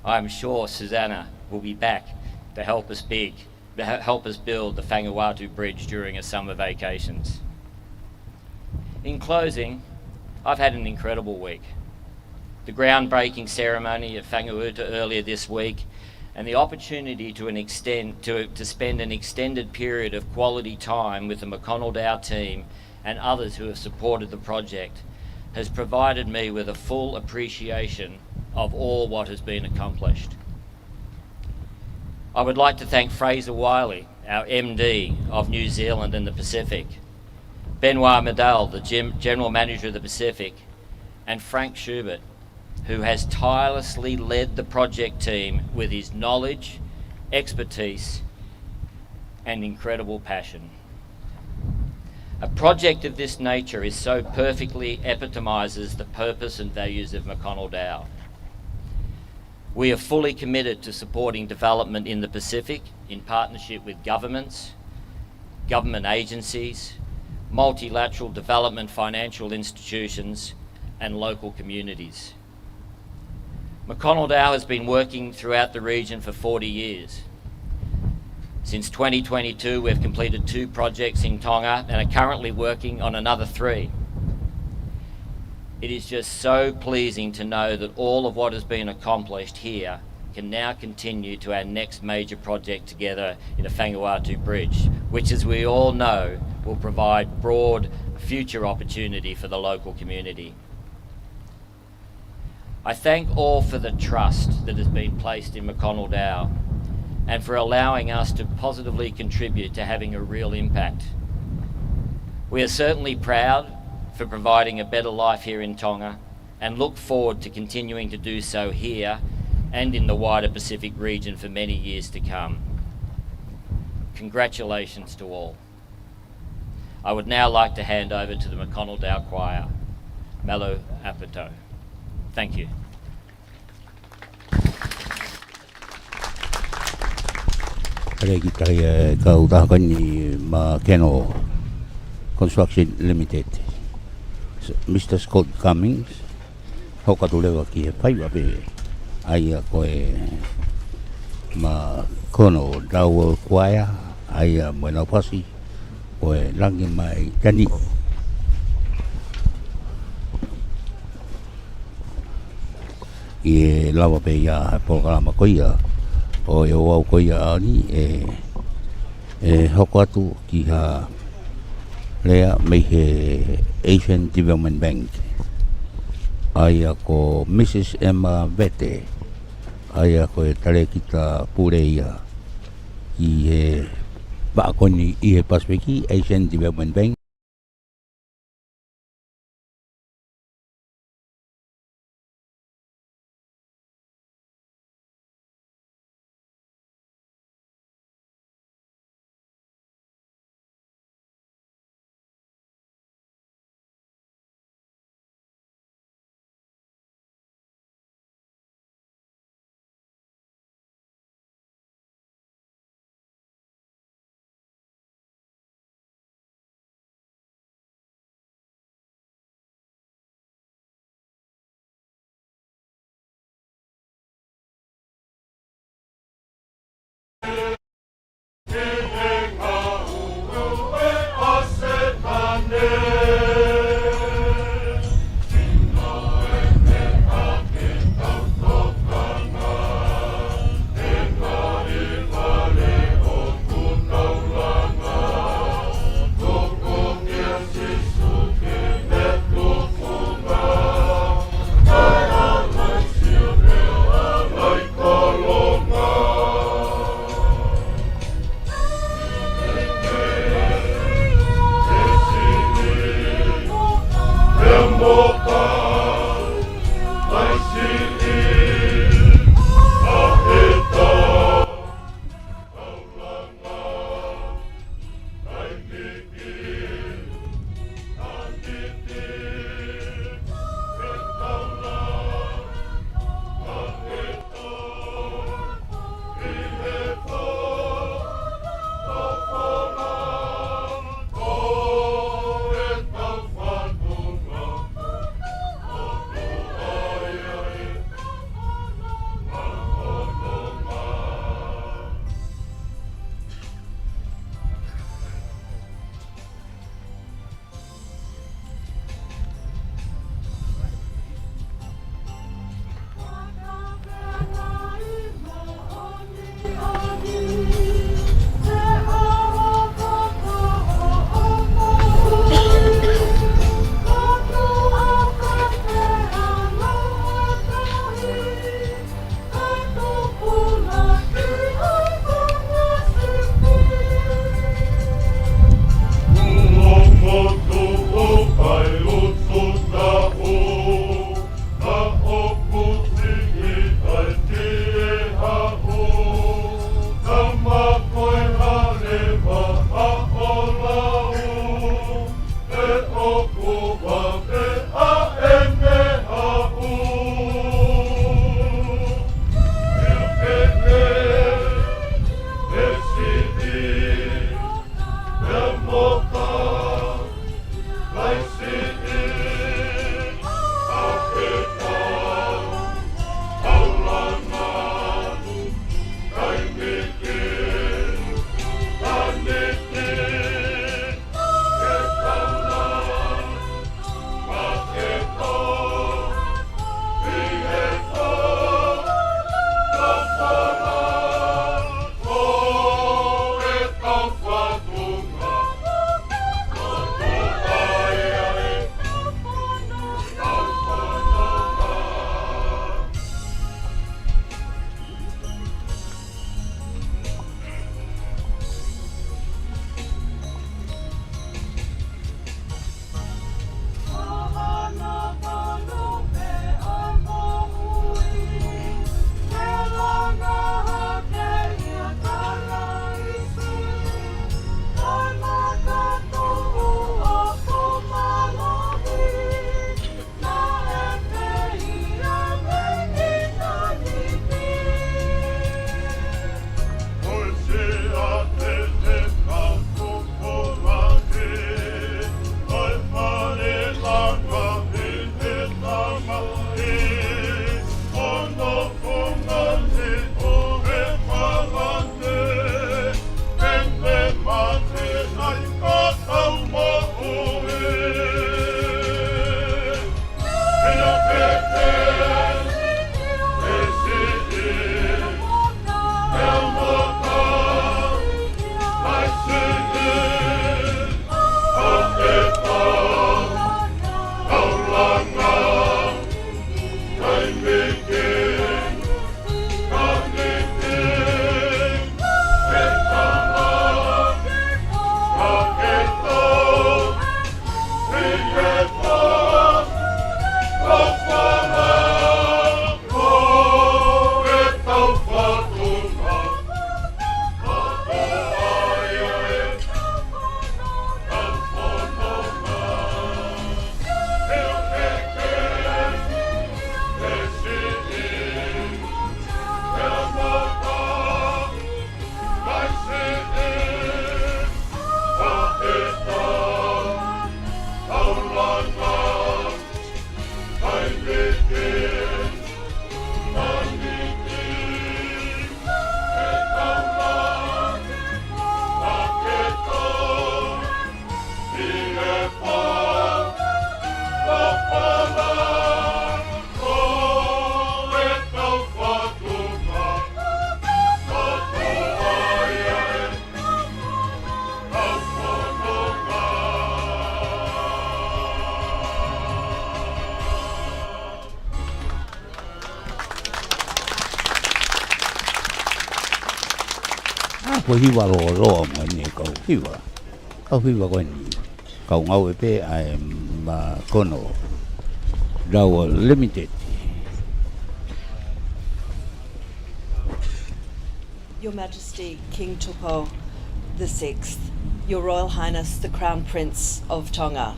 I am sure Susanna will be back to help us big, to he-, help us build the Vanuatu Bridge during her summer vacations. In closing, I've had an incredible week. The groundbreaking ceremony at Whangahuta earlier this week and the opportunity to an extend, to, to spend an extended period of quality time with the McConnell Dowell team and others who have supported the project has provided me with a full appreciation of all what has been accomplished. I would like to thank Fraser Wiley, our M D of New Zealand and the Pacific, Benoit Medal, the gem-, General Manager of the Pacific, and Frank Schubert, who has tirelessly led the project team with his knowledge, expertise, and incredible passion. A project of this nature is so perfectly epitomizes the purpose and values of McConnell Dowell. We are fully committed to supporting development in the Pacific in partnership with governments, government agencies, multilateral development financial institutions, and local communities. McConnell Dowell has been working throughout the region for forty years. Since twenty twenty-two, we have completed two projects in Tonga and are currently working on another three. It is just so pleasing to know that all of what has been accomplished here can now continue to our next major project together in a Vanuatu Bridge, which, as we all know, will provide broad future opportunity for the local community. I thank all for the trust that has been placed in McConnell Dowell and for allowing us to positively contribute to having a real impact. We are certainly proud for providing a better life here in Tonga and look forward to continuing to do so here and in the wider Pacific region for many years to come. Congratulations to all. I would now like to hand over to the McConnell Dowell Choir. Mālō ʻaupito. Thank you. Kole ke tali e kau taha ko eni mei Keno Construction Limited. Mr Scott Cummings, hoko atu leva ki he faiva pē, ʻa ia ko e McConnell Dowell Choir, ʻa ia mo ʻenau fasi ko e Langi Mai Tani. ʻE lava pē ia he polokalama ko ia ʻo e ouau ko ia ʻaho ni, ʻe, ʻe hoko atu ki ha lea mei he Asian Development Bank, ʻa ia ko Mrs Emma Vete, ʻa ia ko e talēkita pule ia ʻi he vaʻa ko eni ʻi he Pasifiki, Asian Development Bank. Ko e hiva lōloa mai eni e kau hiva. Kau hiva ko eni. Kau ngāue pē ʻa e McConnell Dowell Limited. Your Majesty King Tupou the sixth, Your Royal Highness the Crown Prince of Tonga,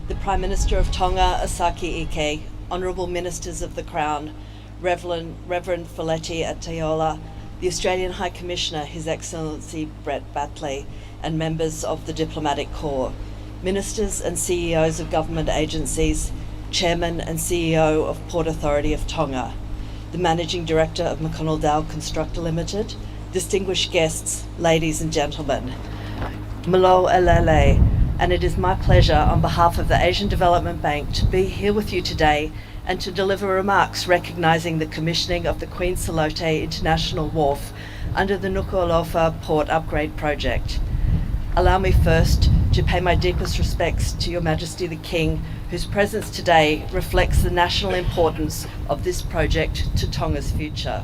the Prime Minister of Tonga, Asaki Ike, Honourable Ministers of the Crown, Reverend, Reverend Feleti Ateola, the Australian High Commissioner, His Excellency Brett Batley, and members of the diplomatic corps, ministers and C E Os of government agencies, chairman and C E O of Port Authority of Tonga, the managing director of McConnell Dowell Constructor Limited, distinguished guests, ladies and gentlemen. Mālō e lelei, and it is my pleasure on behalf of the Asian Development Bank to be here with you today and to deliver remarks recognising the commissioning of the Queen Salote International Wharf under the Nukuʻalofa Port Upgrade Project. Allow me first to pay my deepest respects to Your Majesty the King, whose presence today reflects the national importance of this project to Tonga's future.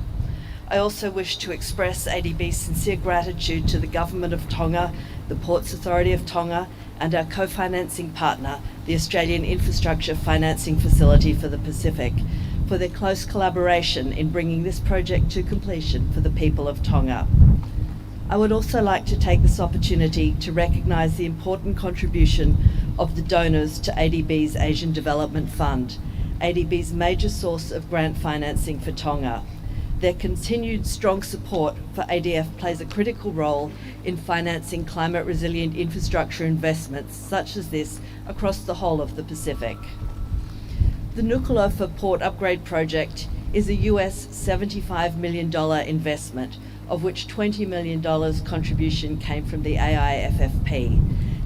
I also wish to express A D B's sincere gratitude to the Government of Tonga, the Ports Authority of Tonga, and our co-financing partner, the Australian Infrastructure Financing Facility for the Pacific, for their close collaboration in bringing this project to completion for the people of Tonga. I would also like to take this opportunity to recognise the important contribution of the donors to A D B's Asian Development Fund, A D B's major source of grant financing for Tonga. Their continued strong support for A D F plays a critical role in financing climate-resilient infrastructure investments such as this across the whole of the Pacific. The Nukuʻalofa Port Upgrade Project is a U S seventy-five million dollar investment, of which twenty million dollars contribution came from the A I F F P.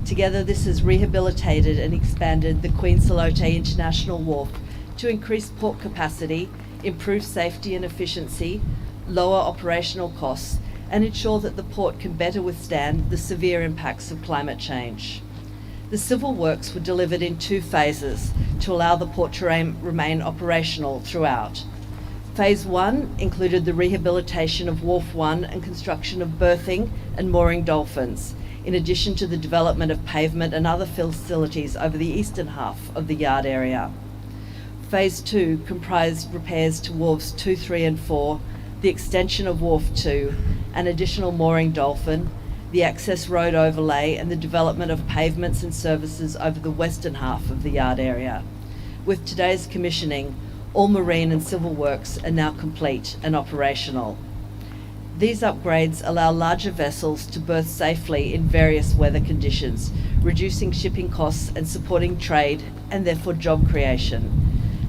Together, this has rehabilitated and expanded the Queen Salote International Wharf to increase port capacity, improve safety and efficiency, lower operational costs, and ensure that the port can better withstand the severe impacts of climate change. The civil works were delivered in two phases to allow the port to remain, remain operational throughout. Phase one included the rehabilitation of Wharf one and construction of berthing and mooring dolphins, in addition to the development of pavement and other facilities over the eastern half of the yard area. Phase two comprised repairs to wharves two, three and four, the extension of wharf two, an additional mooring dolphin, the access road overlay and the development of pavements and services over the western half of the yard area. With today's commissioning, all marine and civil works are now complete and operational. These upgrades allow larger vessels to berth safely in various weather conditions, reducing shipping costs and supporting trade and therefore job creation.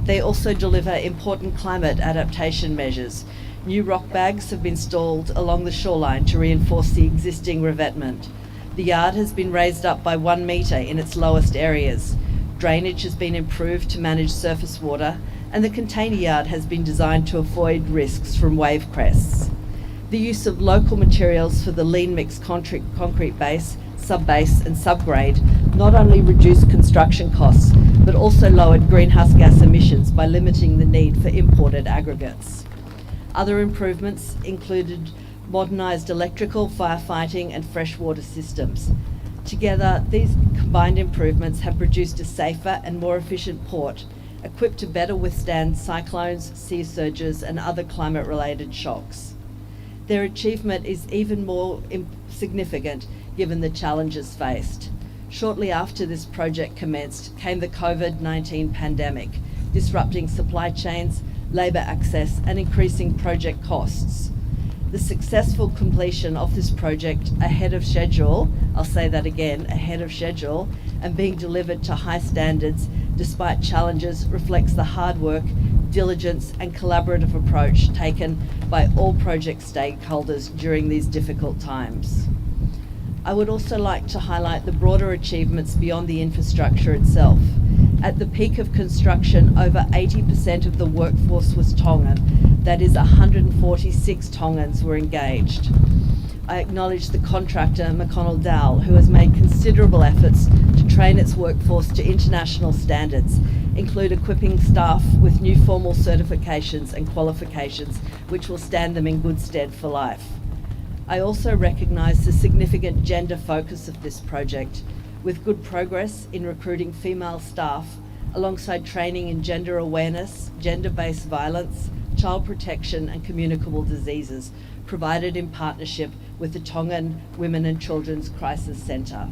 They also deliver important climate adaptation measures. New rock bags have been installed along the shoreline to reinforce the existing revetment. The yard has been raised up by one metre in its lowest areas. Drainage has been improved to manage surface water, and the container yard has been designed to avoid risks from wave crests. The use of local materials for the lean mix concrete, concrete base, sub-base and subgrade not only reduced construction costs, but also lowered greenhouse gas emissions by limiting the need for imported aggregates. Other improvements included modernised electrical, firefighting and freshwater systems. Together, these combined improvements have produced a safer and more efficient port, equipped to better withstand cyclones, sea surges and other climate-related shocks. Their achievement is even more im-, significant given the challenges faced. Shortly after this project commenced came the COVID nineteen pandemic, disrupting supply chains, labour access and increasing project costs. The successful completion of this project ahead of schedule, I'll say that again, ahead of schedule, and being delivered to high standards despite challenges reflects the hard work, diligence and collaborative approach taken by all project stakeholders during these difficult times. I would also like to highlight the broader achievements beyond the infrastructure itself. At the peak of construction, over eighty percent of the workforce was Tongan. That is, a hundred and forty-six Tongans were engaged. I acknowledge the contractor, McConnell Dowell, who has made considerable efforts to train its workforce to international standards, include equipping staff with new formal certifications and qualifications which will stand them in good stead for life. I also recognise the significant gender focus of this project, with good progress in recruiting female staff, alongside training in gender awareness, gender-based violence, child protection and communicable diseases, provided in partnership with the Tongan Women and Children's Crisis Centre.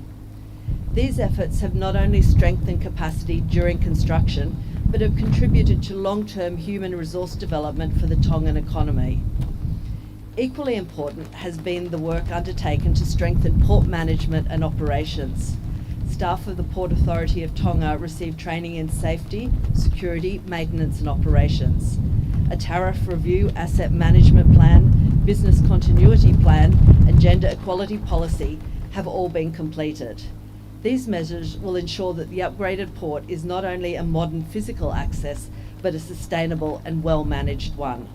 These efforts have not only strengthened capacity during construction, but have contributed to long-term human resource development for the Tongan economy. Equally important has been the work undertaken to strengthen port management and operations. Staff of the Port Authority of Tonga receive training in safety, security, maintenance and operations. A tariff review, asset management plan, business continuity plan and gender equality policy have all been completed. These measures will ensure that the upgraded port is not only a modern physical access, but a sustainable and well-managed one.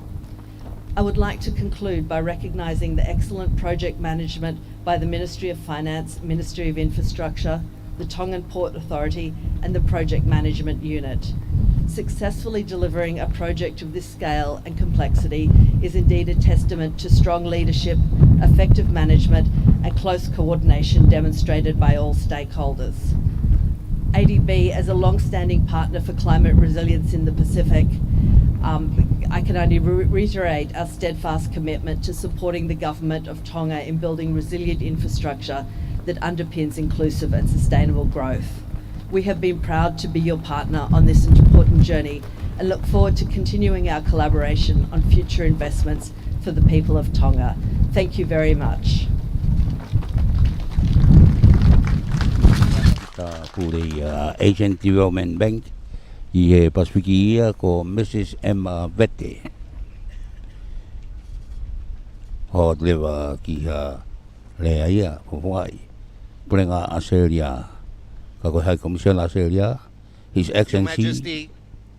I would like to conclude by recognising the excellent project management by the Ministry of Finance, Ministry of Infrastructure, the Tongan Port Authority and the Project Management Unit. Successfully delivering a project of this scale and complexity is indeed a testament to strong leadership, effective management and close coordination demonstrated by all stakeholders. A D B, as a long-standing partner for climate resilience in the Pacific, um, I can only re- reiterate our steadfast commitment to supporting the Government of Tonga in building resilient infrastructure that underpins inclusive and sustainable growth. We have been proud to be your partner on this important journey and look forward to continuing our collaboration on future investments for the people of Tonga. Thank you very much. Ka pule ia Asian Development Bank ʻi he Pasifiki ia ko Missus Emma Vete. Hot leva ki ha lea ia, ko Hawaii. Pulenga ʻAositelēlia. Ka ko e High Commissioner ʻAositelēlia, His Excellency Majesty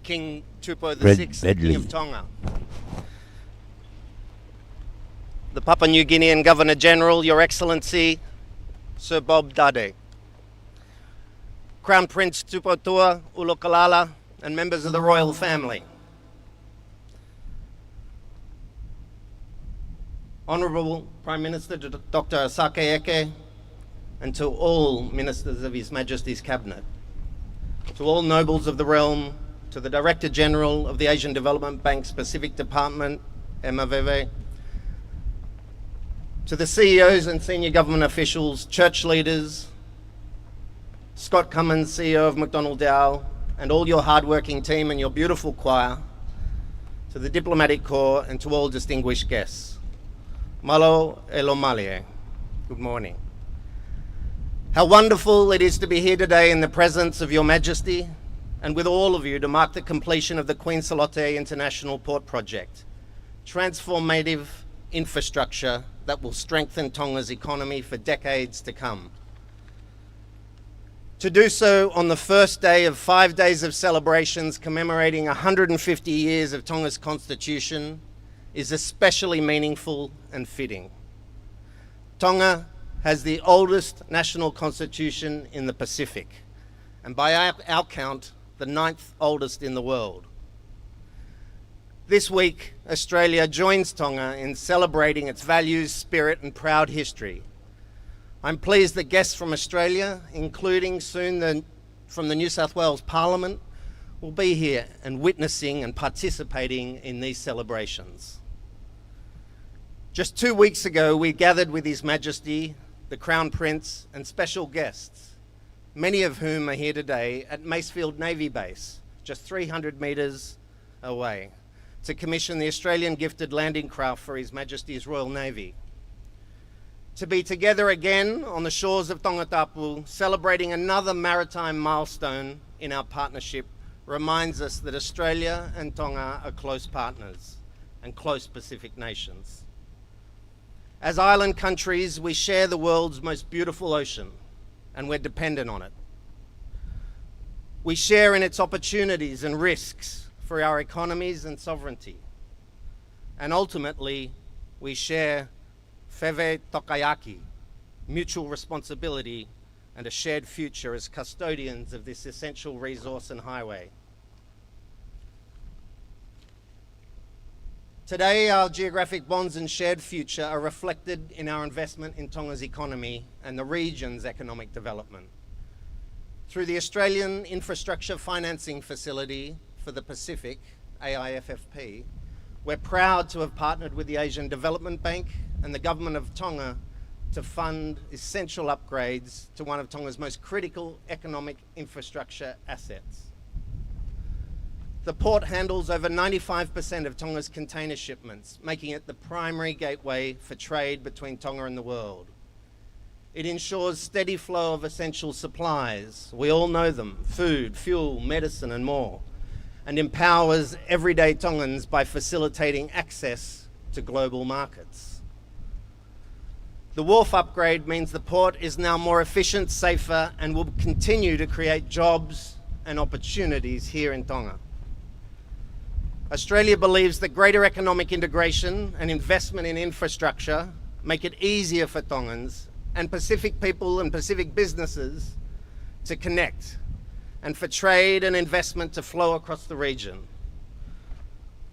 King Tupou the Brett sixth, King Bedley of Tonga. The Papua New Guinean Governor General, Your Excellency Sir Bob Dade. Crown Prince Tupoutoʻa ʻUlukalala and members of the royal family. Honourable Prime Minister D- Doctor Sake Eke, and to all ministers of His Majesty's Cabinet, to all nobles of the realm, to the Director General of the Asian Development Bank's Pacific Department, Emma Veve, to the C E Os and senior government officials, church leaders, Scott Cummins, C E O of McDonald Dow, and all your hardworking team and your beautiful choir, to the diplomatic corps and to all distinguished guests. Mālō e lōmālie. Good morning. How wonderful it is to be here today in the presence of Your Majesty and with all of you to mark the completion of the Queen Salote International Port Project, transformative infrastructure that will strengthen Tonga's economy for decades to come. To do so on the first day of five days of celebrations commemorating a hundred and fifty years of Tonga's Constitution is especially meaningful and fitting. Tonga has the oldest national constitution in the Pacific, and by our, our count, the ninth oldest in the world. This week, Australia joins Tonga in celebrating its values, spirit and proud history. I'm pleased that guests from Australia, including soon the, from the New South Wales Parliament, will be here and witnessing and participating in these celebrations. Just two weeks ago, we gathered with His Majesty, the Crown Prince and special guests, many of whom are here today at Masefield Navy Base, just three hundred metres away, to commission the Australian gifted landing craft for His Majesty's Royal Navy. To be together again on the shores of Tongatapu, celebrating another maritime milestone in our partnership, reminds us that Australia and Tonga are close partners and close Pacific nations. As island countries, we share the world's most beautiful ocean, and we're dependent on it. We share in its opportunities and risks for our economies and sovereignty. And ultimately, we share fefetokaiaki, mutual responsibility, and a shared future as custodians of this essential resource and highway. Today, our geographic bonds and shared future are reflected in our investment in Tonga's economy and the region's economic development. Through the Australian Infrastructure Financing Facility for the Pacific, A I F F P, we're proud to have partnered with the Asian Development Bank and the Government of Tonga to fund essential upgrades to one of Tonga's most critical economic infrastructure assets. The port handles over ninety-five percent of Tonga's container shipments, making it the primary gateway for trade between Tonga and the world. It ensures steady flow of essential supplies, we all know them, food, fuel, medicine, and more, and empowers everyday Tongans by facilitating access to global markets. The wharf upgrade means the port is now more efficient, safer, and will continue to create jobs and opportunities here in Tonga. Australia believes that greater economic integration and investment in infrastructure make it easier for Tongans and Pacific people and Pacific businesses to connect, and for trade and investment to flow across the region.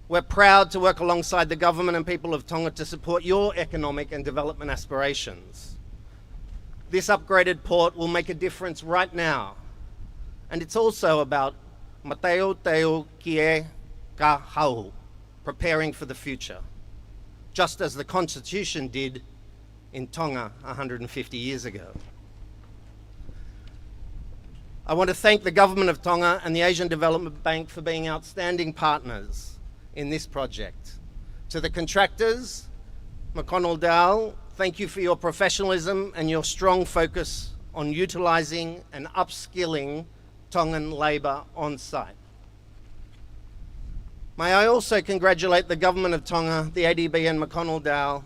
We're proud to work alongside the government and people of Tonga to support your economic and development aspirations. This upgraded port will make a difference right now, and it's also about mateuteu ki he kahaʻu, preparing for the future, just as the Constitution did in Tonga a hundred and fifty years ago. I want to thank the Government of Tonga and the Asian Development Bank for being outstanding partners in this project. To the contractors, McConnell Dowell, thank you for your professionalism and your strong focus on utilising and upskilling Tongan labour on site. May I also congratulate the Government of Tonga, the A D B and McConnell Dowell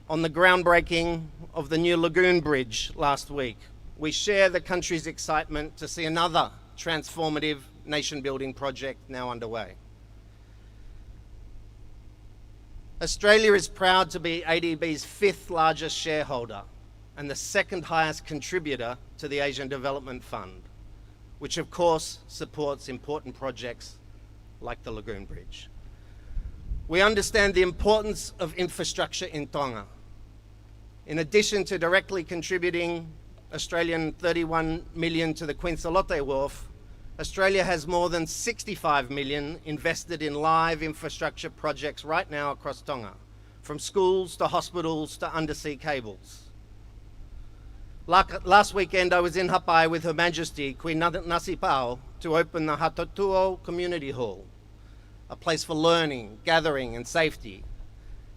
on the groundbreaking of the new Lagoon Bridge last week. We share the country's excitement to see another transformative nation-building project now underway. Australia is proud to be A D B's fifth largest shareholder and the second highest contributor to the Asian Development Fund, which of course supports important projects like the Lagoon Bridge. We understand the importance of infrastructure in Tonga. In addition to directly contributing Australian thirty-one million to the Queen Salote Wharf, Australia has more than sixty-five million invested in live infrastructure projects right now across Tonga, from schools to hospitals to undersea cables. La-, last weekend I was in Haʻapai with Her Majesty Queen Na-, Nasipao to open the Haʻatotuo Community Hall, a place for learning, gathering and safety.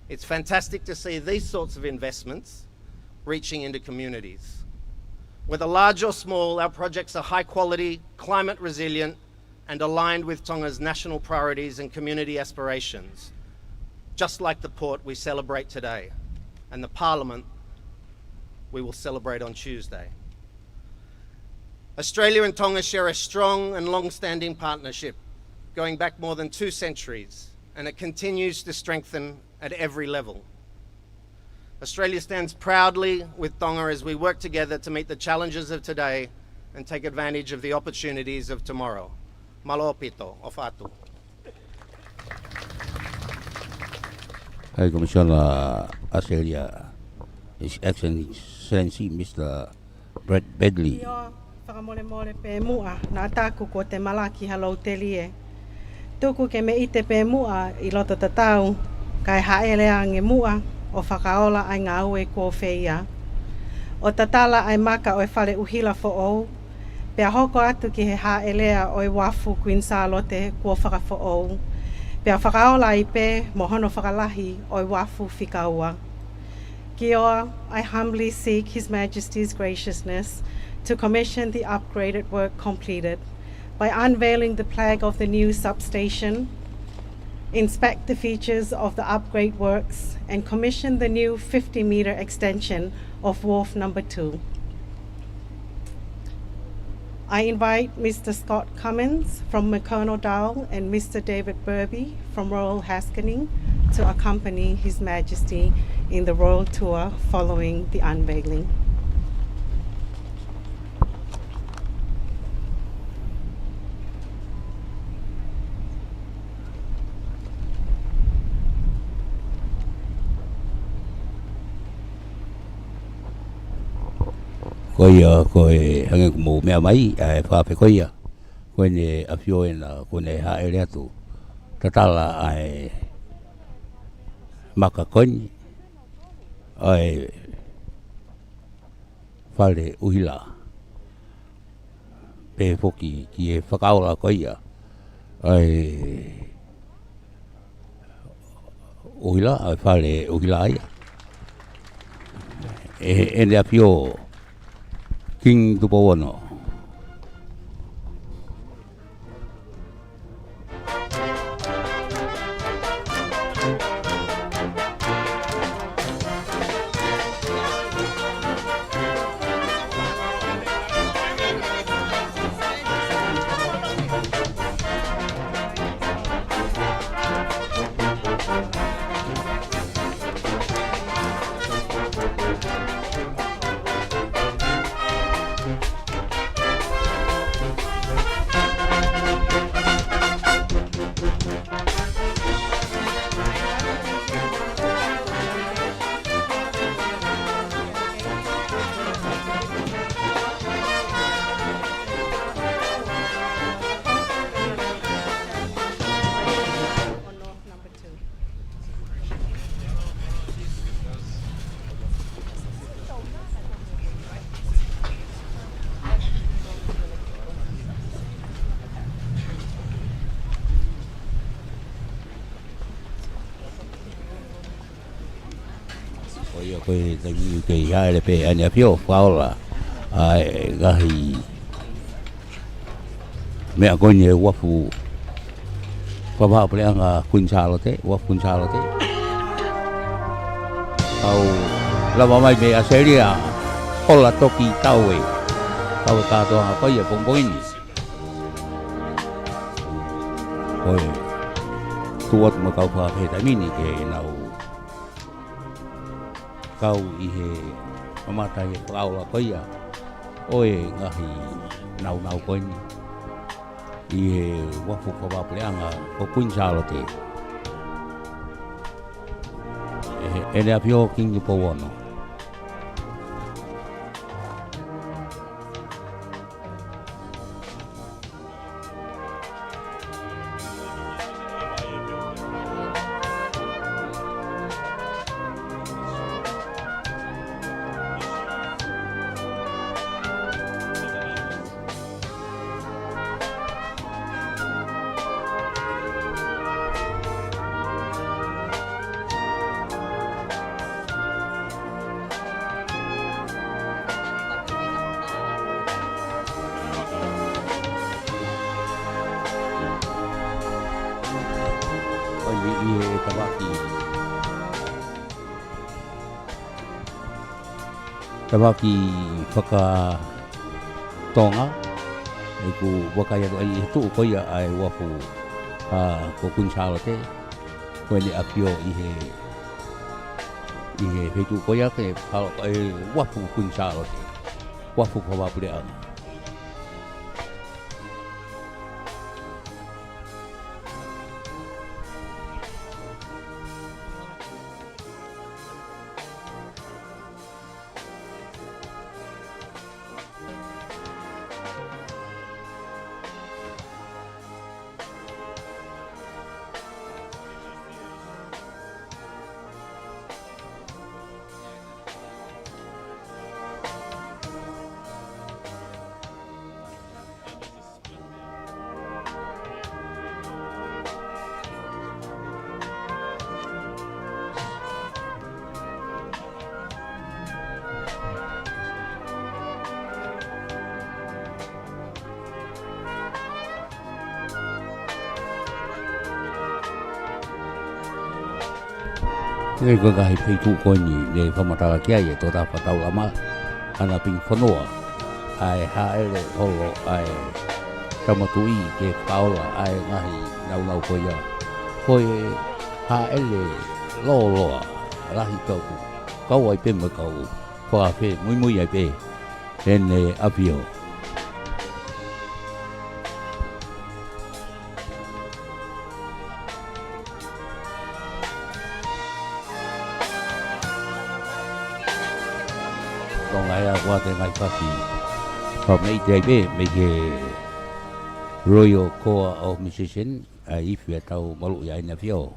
It's fantastic to see these sorts of investments reaching into communities. Whether large or small, our projects are high quality, climate resilient, and aligned with Tonga's national priorities and community aspirations, just like the port we celebrate today and the Parliament we will celebrate on Tuesday. Australia and Tonga share a strong and long-standing partnership going back more than two centuries, and it continues to strengthen at every level. Australia stands proudly with Tonga as we work together to meet the challenges of today and take advantage of the opportunities of tomorrow. Mālō ʻaupito, ʻofa atu. High Commissioner Australia, His Excellency Mister Brad Bedley. ʻIo, fakamolemole pē muʻa, naʻa taku kuo te malaki ha lou telie. Tuku ke me ʻite pē muʻa ʻi loto tatau, kae hāʻele ange muʻa ʻo fakaola ʻa e ngāue kuo feia. ʻO tatala ʻa e maka ʻo e fale ʻuhila foʻou, pea hoko atu ki he hāʻele ʻo e uafu Queen Sālote kuo fakafoʻou, pea fakaola ai pē mo hono fakalahi ʻo e uafu fika ua. Kia ora, I humbly seek His Majesty's graciousness to commission the upgraded work completed by unveiling the plaque of the new substation, inspect the features of the upgrade works, and commission the new fifty metre extension of wharf number two. I invite Mister Scott Cummins from McConnell Dowell and Mister David Burby from Royal Haskayne to accompany His Majesty in the royal tour following the unveiling. Ko ia, ko e hangē ko hoʻomou meʻa mai, ʻa e fakaafe ko ia. Ko ʻEne ʻAfio ena, kuo ne hāʻele atu. Tatala ʻa e maka ko eni, ʻa e fale ʻuhila. Pehē foki ki he fakaola ko ia ʻa e ʻuhila, ʻa e fale ʻuhila ia. ʻE, ʻEne ʻAfio Kingi Tupou Ono. Ko ia ko e taimi ʻoku kei hāʻele pē ʻEne ʻAfio, fakaola ʻa e ngaahi meʻa ko eni ʻa e uafu fakavahaʻapuleʻanga Kuini Sālote, uafu Kuini Sālote. Kau lava mai mei ʻAositelēlia, hola toki taue. Taue kātoanga ko ia pongipongi ni. Ko e tuʻu atu mo e kau fakaafe he taimi ni ke nau kau ʻi he mamata ʻi he fakaola ko ia ʻo e ngaahi nāunau ko eni ʻi he uafu fakavahaʻapuleʻanga ko Kuini Sālote. ʻE, ʻEne ʻAfio Kingi Tupou Ono. ʻOi, ʻi he tafaʻaki, tafaʻaki fakatonga, ʻoku vakai atu ai ʻi he tuʻu ko ia ʻa e uafu, ʻa, ko Kuini Sālote, ko ʻEne ʻAfio ʻi he, ʻi he feituʻu ko ia ke fakaola ʻa e uafu Kuini Sālote, uafu fakavahaʻapuleʻanga. Ko e ngaahi feituʻu ko eni naʻe fakamatala ki ai ʻe Toketā Fakataulama, ʻAna Pingi Fonua, ʻa e hāʻele holo ʻa e Tama Tuʻi ke fakaola ʻa e ngaahi nāunau ko ia. Ko e hāʻele lōloa lahi, kau, kau ai pē mo e kau fakaafe, muimui ai pē ʻEne ʻAfio. Tonga ea kua te ngai fasi. Kau mei te ai pē, mei he Royal Corps of Musicians, ʻa e ifi ʻa tau malu ia ina fio.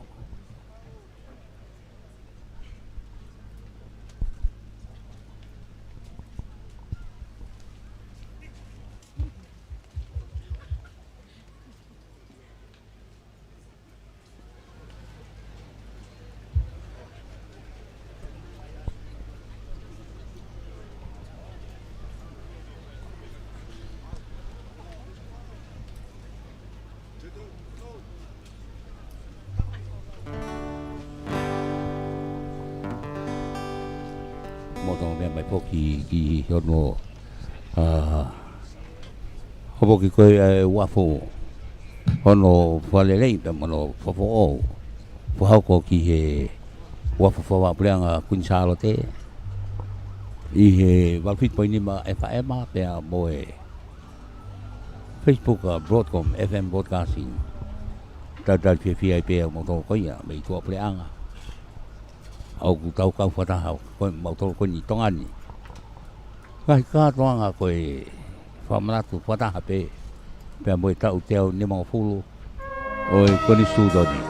Mo tau meʻa mai foki ki hono, ʻa, hopo ki ko e, ʻa e uafu hono fakalelei pea mo hono fakafoʻou. Fakahoko ki he uafu fakavahaʻapuleʻanga Kuini Sālote ʻi he valu fitu poini nima FM pea mo e Facebook, ʻa, Broadcom FM Broadcasting. Talitali fiefia ai pē ʻa moutolu ko ia mei tuʻapuleʻanga. ʻOku tau kau fakataha ko e mautolu ko eni Tonga ni. Ngaahi kātoanga ko e fakamanatu fakataha pē, pea mo e taʻu teau nimangofulu ʻo e Konisitūtone.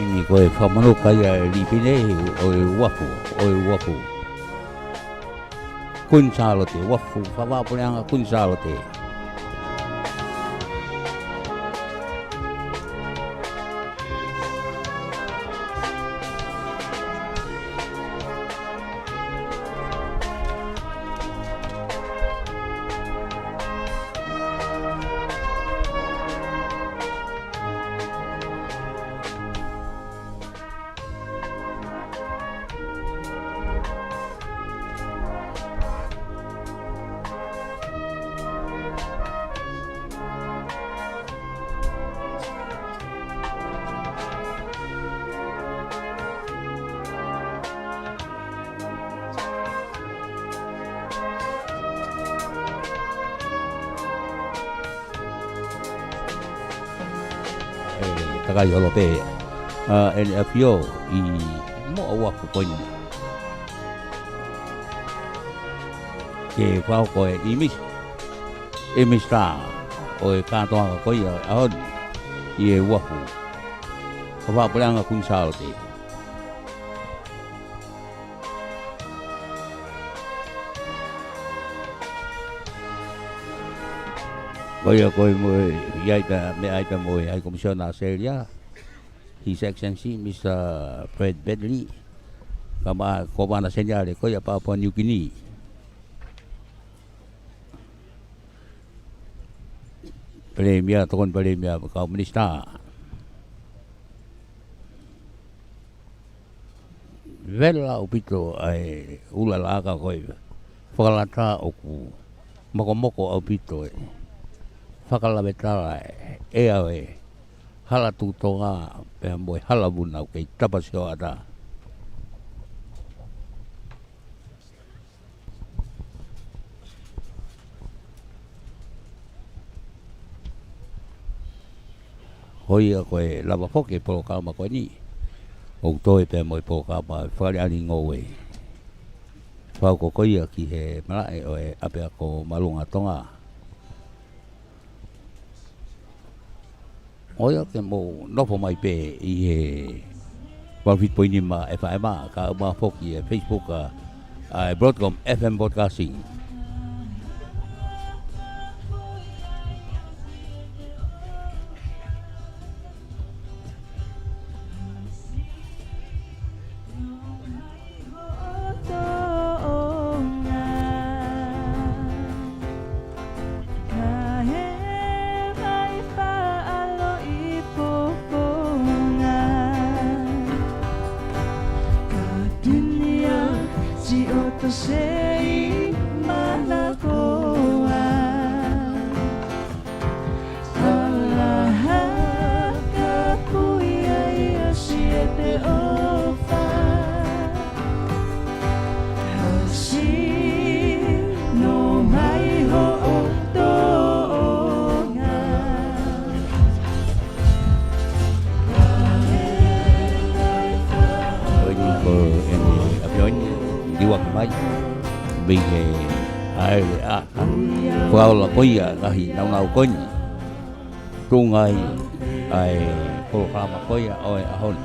ʻIni ko e fakamanatu ia ʻa e lipine ʻo e uafu, ʻo e uafu Kuini Sālote, uafu fakavahaʻapuleʻanga Kuini Sālote. ʻE, takai holo pē, ʻa, ʻene ʻafio ʻi muʻa uafu ko eni. Ke fakahoko e ʻimisi, ʻimisi tā ʻo e kātoanga ko ia ʻo e ʻaho ni ʻi he uafu fakavahaʻapuleʻanga Kuini Sālote. Ko ia ko e mo e, ʻi ai pē, meʻa ai pē mo e High Commissioner ʻAositelēlia, His Excellency Mister Fred Bradley, kae ʻumaʻā Kōvana Seniale ko ia Papua New Guinea. Palēmia, tokoni palēmia, kau minisitā. Vela ʻaupito ʻa e ʻulalaka ko e fakalata ʻoku mokomoko ʻaupito e fakalavetala ʻe ʻa e hala Tuʻi Tonga pea mo e hala Vunau kei tapa sioʻata. Ko ia ko e lava foki e polokalama ko eni. ʻOku toe pē mo e polokalama Fale Alii Ngoue. Fau ko ia ki he malaʻe ʻo e ʻapiako Māʻolunga Tonga. ʻOiauē ke mou nofo mai pē ʻi he valu fitu poini nima F M, kae ʻumaʻā foki e Facebook ʻa, ʻa e Broadcom F M Broadcasting. Ko eni ko eni ʻa e ʻaho ni, liuaki mai mei he ʻaho ni, ʻa, ʻa, fakaola ko ia ngaahi nāunau ko eni. Tuʻunga ai ʻa e polokalama ko ia ʻo e ʻaho ni.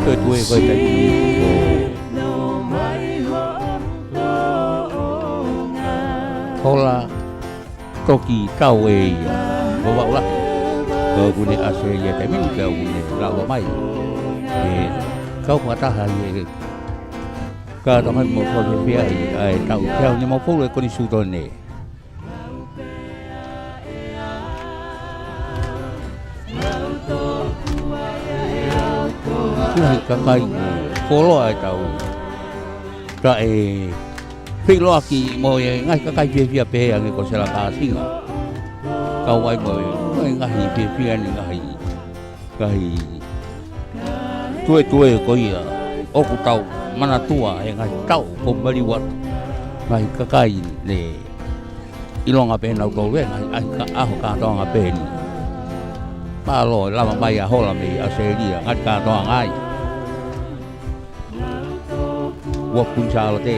Ko e tuʻu ko e taimi ko e hola toki kau ʻe ia. Ko Vavaʻu lahi. Ko ʻene ʻasi ia taimi ni ka ʻoku ne lava mai. ʻE kau fakataha ʻi he kātoanga mo fakafiefia ʻi he taʻu teau nimangofulu ʻe Konisitūtone. Ngaahi kakai ko e koloa ʻe tau. Ka ʻe feʻiloaki mo e ngaahi kakai fiefia pehē ange ko Sela Kāsinga. Kau ai mo e, mo e ngaahi fiefia ni ngaahi, ngaahi tuetue ko ia ʻoku tau manatua he ngaahi taʻu kuo maliu atu. Ngaahi kakai ne ʻilonga pē nautolu e ngaahi ʻaho kātoanga pē ni. Mālō e lava mai ʻa hola mei ʻAositelēlia, ngaahi kātoanga ai. Ua Kuini Sālote.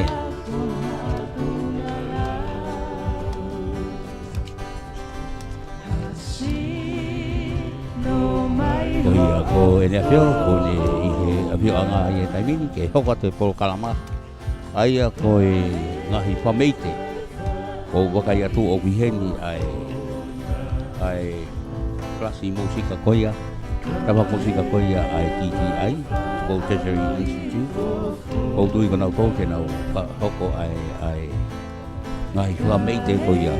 Ko ia ko ʻEne ʻAfio, ko ʻene ʻi he ʻafioʻanga ʻi he taimi ni ke hoko atu e polokalama. ʻA ia ko e ngaahi fakameʻite. ʻOku ou vakai atu ʻoku ʻi heni ʻa e, ʻa e kalasi mūsika ko ia, tafaʻaki mūsika ko ia ʻa e T T I, ko e Tertiary Institute. ʻOku ou tui ko nautolu te nau fakahoko ʻa e, ʻa e ngaahi fakameʻite ko ia.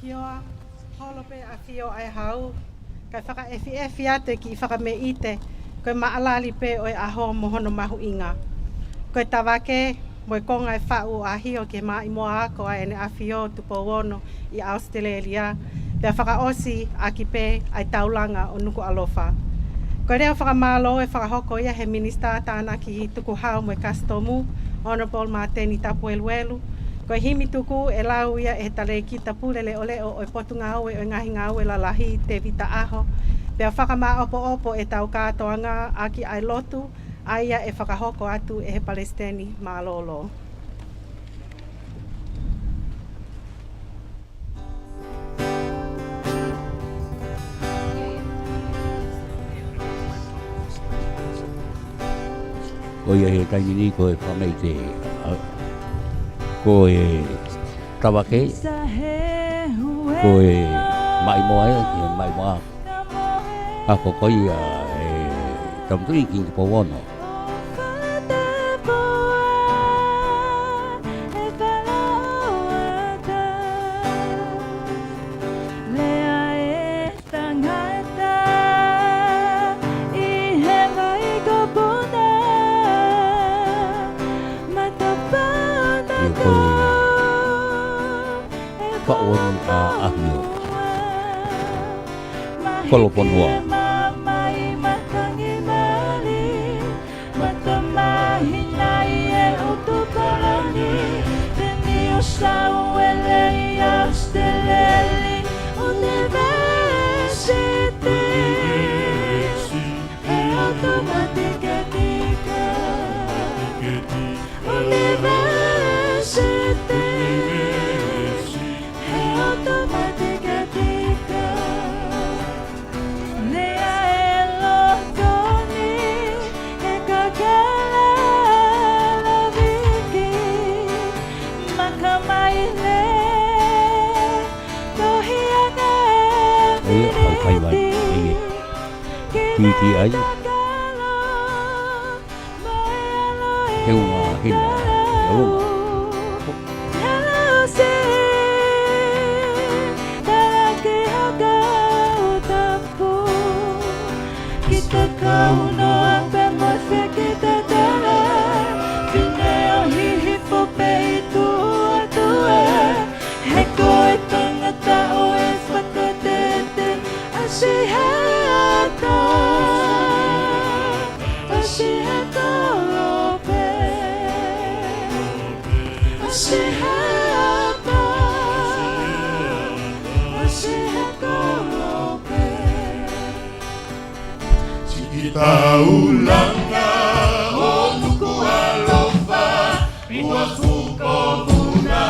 Kiʻi ʻoua, holo pē ʻafio ʻa e hau, kae fakaʻefiʻefi atu e kiʻi fakameʻite, ko e maʻalali pē ʻo e ʻaho mo hono mahuʻinga. Ko e tavake, mo e konga ʻe faʻu ʻo ʻAhio ki he Maʻimoa Ako ʻa ʻEne ʻAfio Tupou Ono ʻi ʻAositelēlia, pea fakaʻosi ʻaki pē ʻa e taulanga ʻo Nukuʻalofa. Ko e leʻo fakamālō ʻe fakahoko ia ʻe he Minisitā Tānaki Tukuhau mo e Kasitomu, Honourable Māteni Tapueluelu. Ko e himi tuku ʻe lau ia ʻe he Talēkita Pule Leʻoleʻo ʻo e Potungāue ʻo e Ngaahi Ngāue Lalahi, Tēvita ʻAho. Pea fakamāʻopoʻopo ʻetau kātoanga ʻaki ʻa e lotu, ʻa ia ʻe fakahoko atu ʻe he Palesiteni Mālōlō. Ko ia he taimi ni ko e fakameʻite, ʻa, ko e tavake, ko e maʻimoa, ʻe, ko e maʻimoa. Ka ko ia ʻe Tamaiki Kingi Pouono. Ia ko e faʻuoni ʻa ʻAhio. Kolofonua. ʻIo, ʻoku ʻikai ʻi ai. P T I. He unga hina, he unga. He ko e tangata ʻo e fakatete, ʻasi he ata, ʻasi he kolope, ʻasi he ata, ʻasi he kolope. Siʻi taulanga ʻo Nukuʻalofa, Uafuko Vuna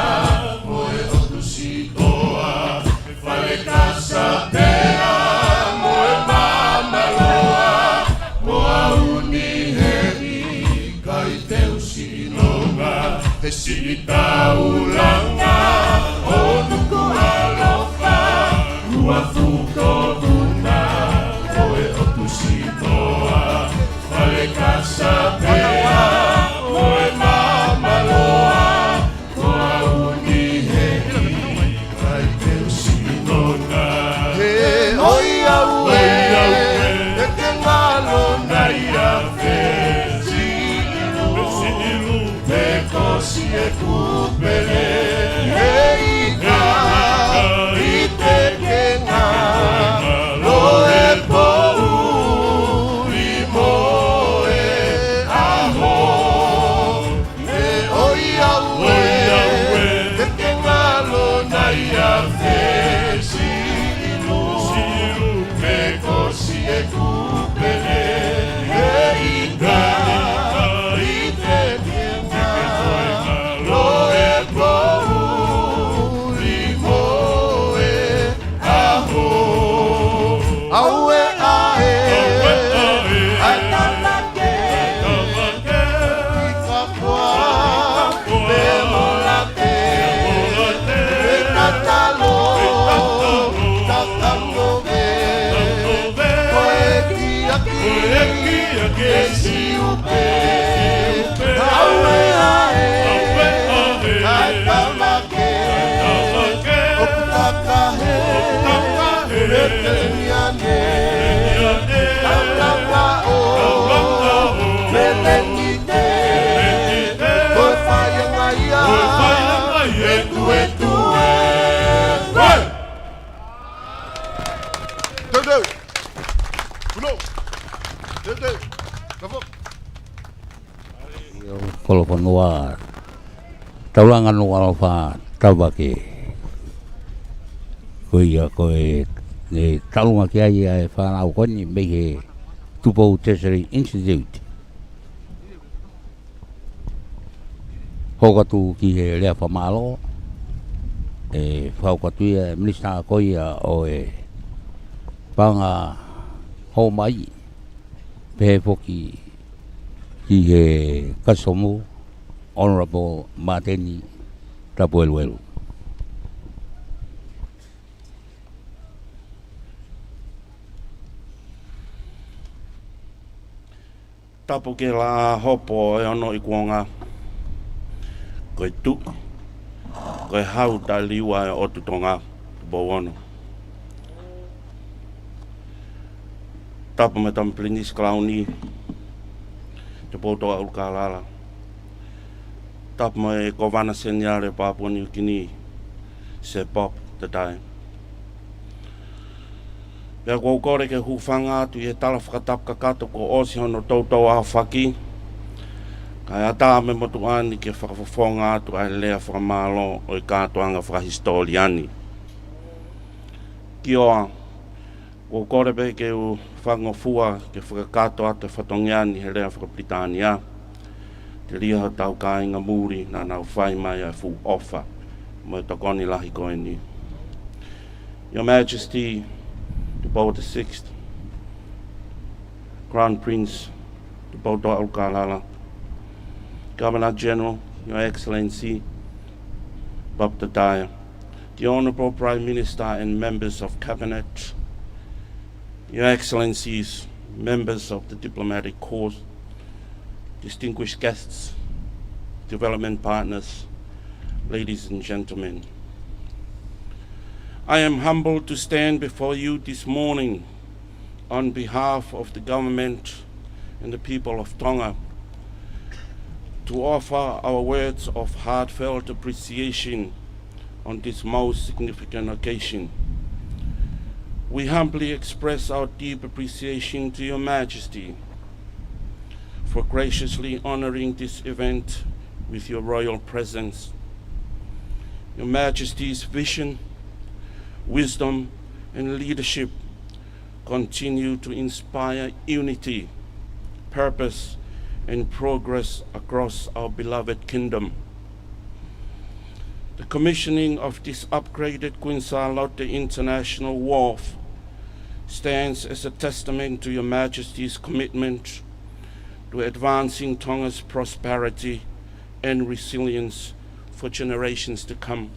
mo e ʻOtu Sitoa, Falekasapea mo e Mamaloa, mo Auniheʻi, kai teu siʻi nonga, he siʻi taulanga ʻo Nukuʻalofa, Uafuko Vuna mo e ʻOtu Sitoa, Falekasapea mo e Mamaloa, mo Auniheʻi, kai teu siʻi nonga. He ʻoiauē, ʻoiauē, ʻe ke ngalo nai ʻa Fesiʻilu, Fesiʻilu, pe ko Siekupele, he ʻikai, ʻikai te ke ngalo e poʻuli mo e ʻaho. He ʻoiauē, ʻoiauē, ʻe ke ngalo nai ʻa Fesiʻilu, Siʻilu, pe ko Siekupele, he ʻikai, ʻikai te ke ngalo e poʻuli mo e ʻaho. Auē ʻa e, auē ʻa e, ʻa e tamake, ʻa e tamake, ʻi Kapoa, Kapoa, Pemolate, Pemolate, ʻi Tatalo, ʻi Tatalo, Tatangove, Tatangove, ko e kiʻaki, ko e kiʻaki, ʻe Siupe, Siupe, auē ʻa e, auē ʻa e, ʻa e tamake, ʻoku kakahe, ʻoku kakahe, ʻe Teniane, Teniane, Talavaʻo, Talavaʻo, Pelekite, Pelekite, ko e faiangaia, ko e faiangaia, ʻe Tuetue. Teuteu. Puno. Tete. Kafo. Kolofonua Taulanga Nukuʻalofa Tavake. Ko ia ko e, ne taulanga ki ai ʻa e fānau ko eni mei he Tupou Tertiary Institute. Hoko atu ki he lea fakamālō, ʻe fakahoko atu ia ʻe he Minisitā ko ia ʻo e Paʻanga Hōmai, pehē foki ki he Kasitomu, Honourable Māteni Tapueluelu. Tapu ki he Laʻā hopo ʻo e ono ʻi kuonga, ko e Tuʻi, ko e Hau taʻeliua ʻo e ʻOtu Tonga, Tupou Ono. Tapu mo e Tama Pilinisi Kalauni, Tupoutoʻa ʻUlukalala. Tapu mo e Kōvana Seniale Papua Niu Kini, Sir Bob Tataia. Pea ʻoku ou kole ke u hūfanga atu ʻi he tala fakatapu kakato kuo ʻosi hono toutou aofaki, kae ʻatā mo e motuʻa ni ke fakafofonga atu ʻa e lea fakamālō ʻo e kātoanga fakahisitōlia ni. Kioa, ʻoku ou kole pē ke u fakangofua ke fakakakato atu e fatongia ni he lea faka-Pilitānia, telia hotau kāinga muli naʻa nau fai mai ʻa e fuʻu ʻofa mo e tokoni lahi ko eni. Your Majesty, Tupou the Sixth, Crown Prince, Tupoutoʻa ʻUlukalala, Governor General, Your Excellency, Bob Tataia, the Honourable Prime Minister and members of Cabinet, Your Excellencies, members of the diplomatic corps, distinguished guests, development partners, ladies and gentlemen. I am humbled to stand before you this morning on behalf of the government and the people of Tonga to offer our words of heartfelt appreciation on this most significant occasion. We humbly express our deep appreciation to Your Majesty for graciously honoring this event with your royal presence. Your Majesty's vision, wisdom, and leadership continue to inspire unity, purpose, and progress across our beloved kingdom. The commissioning of this upgraded Queen Sālote International Wharf stands as a testament to Your Majesty's commitment to advancing Tonga's prosperity and resilience for generations to come.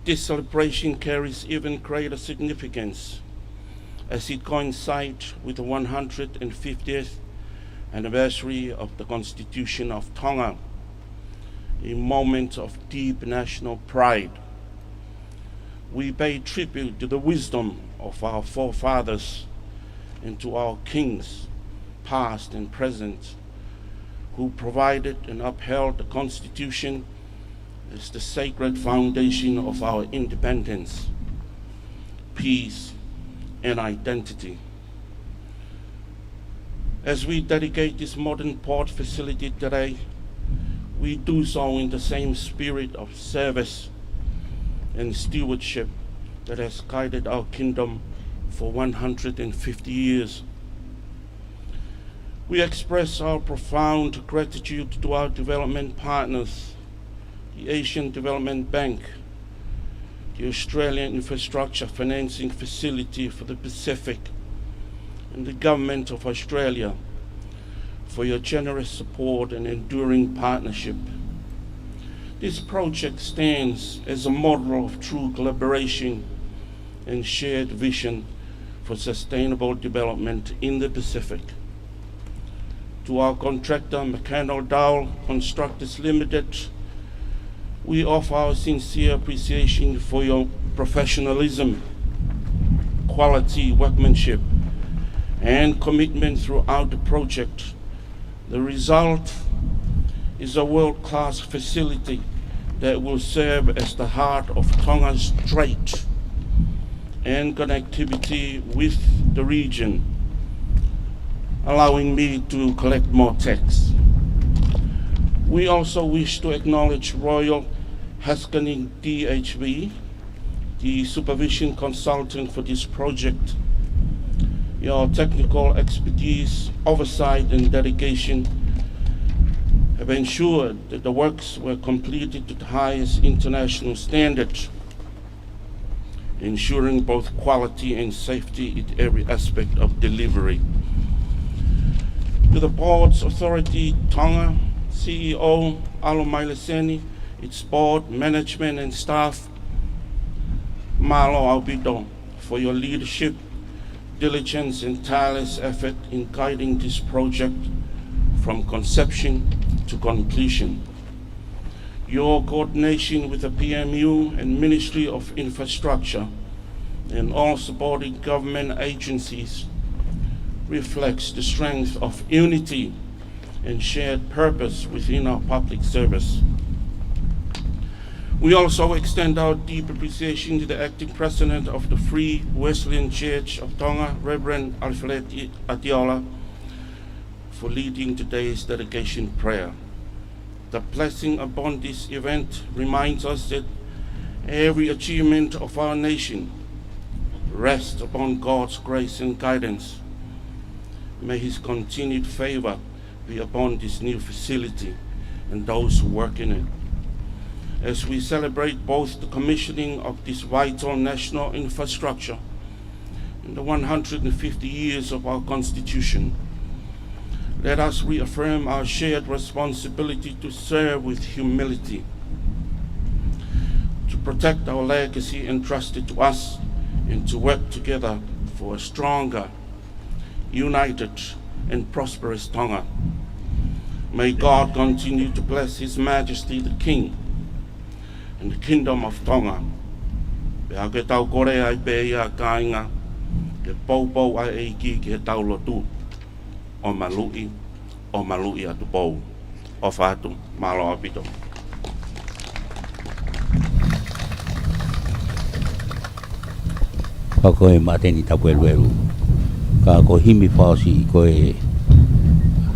This celebration carries even greater significance as it coincides with the one hundred and fiftieth anniversary of the Constitution of Tonga, a moment of deep national pride. We pay tribute to the wisdom of our forefathers and to our kings, past and present, who provided and upheld the Constitution as the sacred foundation of our independence, peace, and identity. As we dedicate this modern port facility today, we do so in the same spirit of service and stewardship that has guided our kingdom for one hundred and fifty years. We express our profound gratitude to our development partners, the Asian Development Bank, the Australian Infrastructure Financing Facility for the Pacific, and the Government of Australia for your generous support and enduring partnership. This project stands as a model of true collaboration and shared vision for sustainable development in the Pacific. To our contractor, McConnell Dowell Constructors Limited, we offer our sincere appreciation for your professionalism, quality workmanship, and commitment throughout the project. The result is a world-class facility that will serve as the heart of Tonga's trade, and connectivity with the region, allowing me to collect more texts. We also wish to acknowledge Royal Haskoning D H B, the supervision consultant for this project. Your technical expertise, oversight, and dedication have ensured that the works were completed to the highest international standard, ensuring both quality and safety in every aspect of delivery. To the board's authority, Tonga, C E O, ʻAlo Maileseni, its board, management, and staff, mālō ʻaupito for your leadership, diligence, and tireless effort in guiding this project from conception to completion. Your coordination with the P M U and Ministry of Infrastructure and all supporting government agencies reflects the strength of unity and shared purpose within our public service. We also extend our deep appreciation to the Acting President of the Free Wesleyan Church of Tonga, Reverend Alfred Atiola, for leading today's dedication prayer. The blessing upon this event reminds us that every achievement of our nation rests upon God's grace and guidance. May His continued favor be upon this new facility and those who work in it. As we celebrate both the commissioning of this vital national infrastructure and the one hundred and fifty years of our Constitution, let us reaffirm our shared responsibility to serve with humility, to protect our legacy entrusted to us, and to work together for a stronger, united, and prosperous Tonga. May God continue to bless His Majesty the King and the Kingdom of Tonga. Pea ke tau kole ai pē ia, kāinga, ke poupou ʻa e ʻEiki ki heʻetau lotu, ʻo maluʻi, ʻo maluʻi ʻa Tupou. ʻOfa atu, mālō ʻaupito. Ka ko e Māteni Tapueluelu. Ka ko e himi fakaʻosi ko e,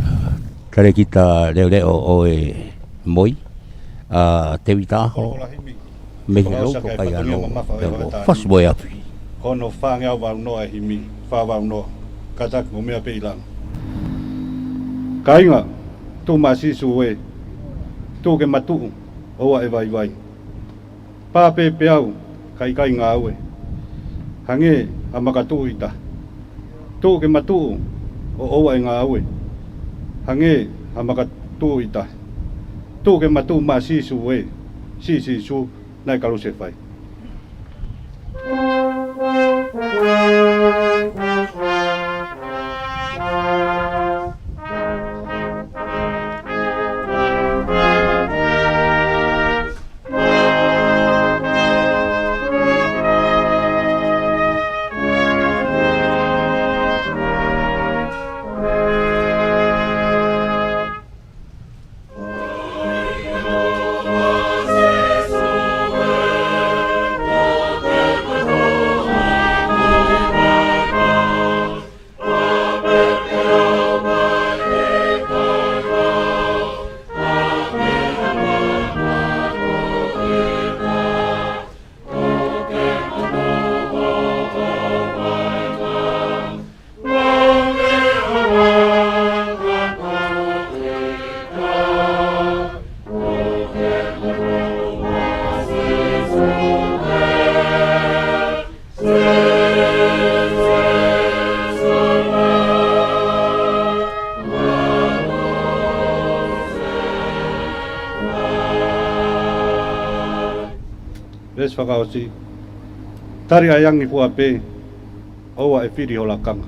ā, talēkita leʻoleʻo ʻo e MOI, ʻa Tēvita ʻAho, mei he Loutoka ʻi ʻAno, pea mo Fasi mo e Afi. Ko hono fāngeau valu noa e himi, fā valu noa, kātaki mo meʻa pē ʻi lalo. Kāinga, tuʻu maʻa Sīsū ē, tuʻu ke ma tuʻu, ʻoua ʻe vaivai. Pā pē peau, ka ʻikai ngāue, hangē ha makatuʻu ʻi tahi. Tuʻu ke ma tuʻu, ʻo ʻoua ʻe ngāue, hangē ha makatuʻu ʻi tahi. Tuʻu ke ma tuʻu maʻa Sīsū ē, siʻi Sīsū naʻe kalusefai. Veesi fakaʻosi. Tali ʻa e angi fua pē, ʻoua ʻe fili ho lakanga.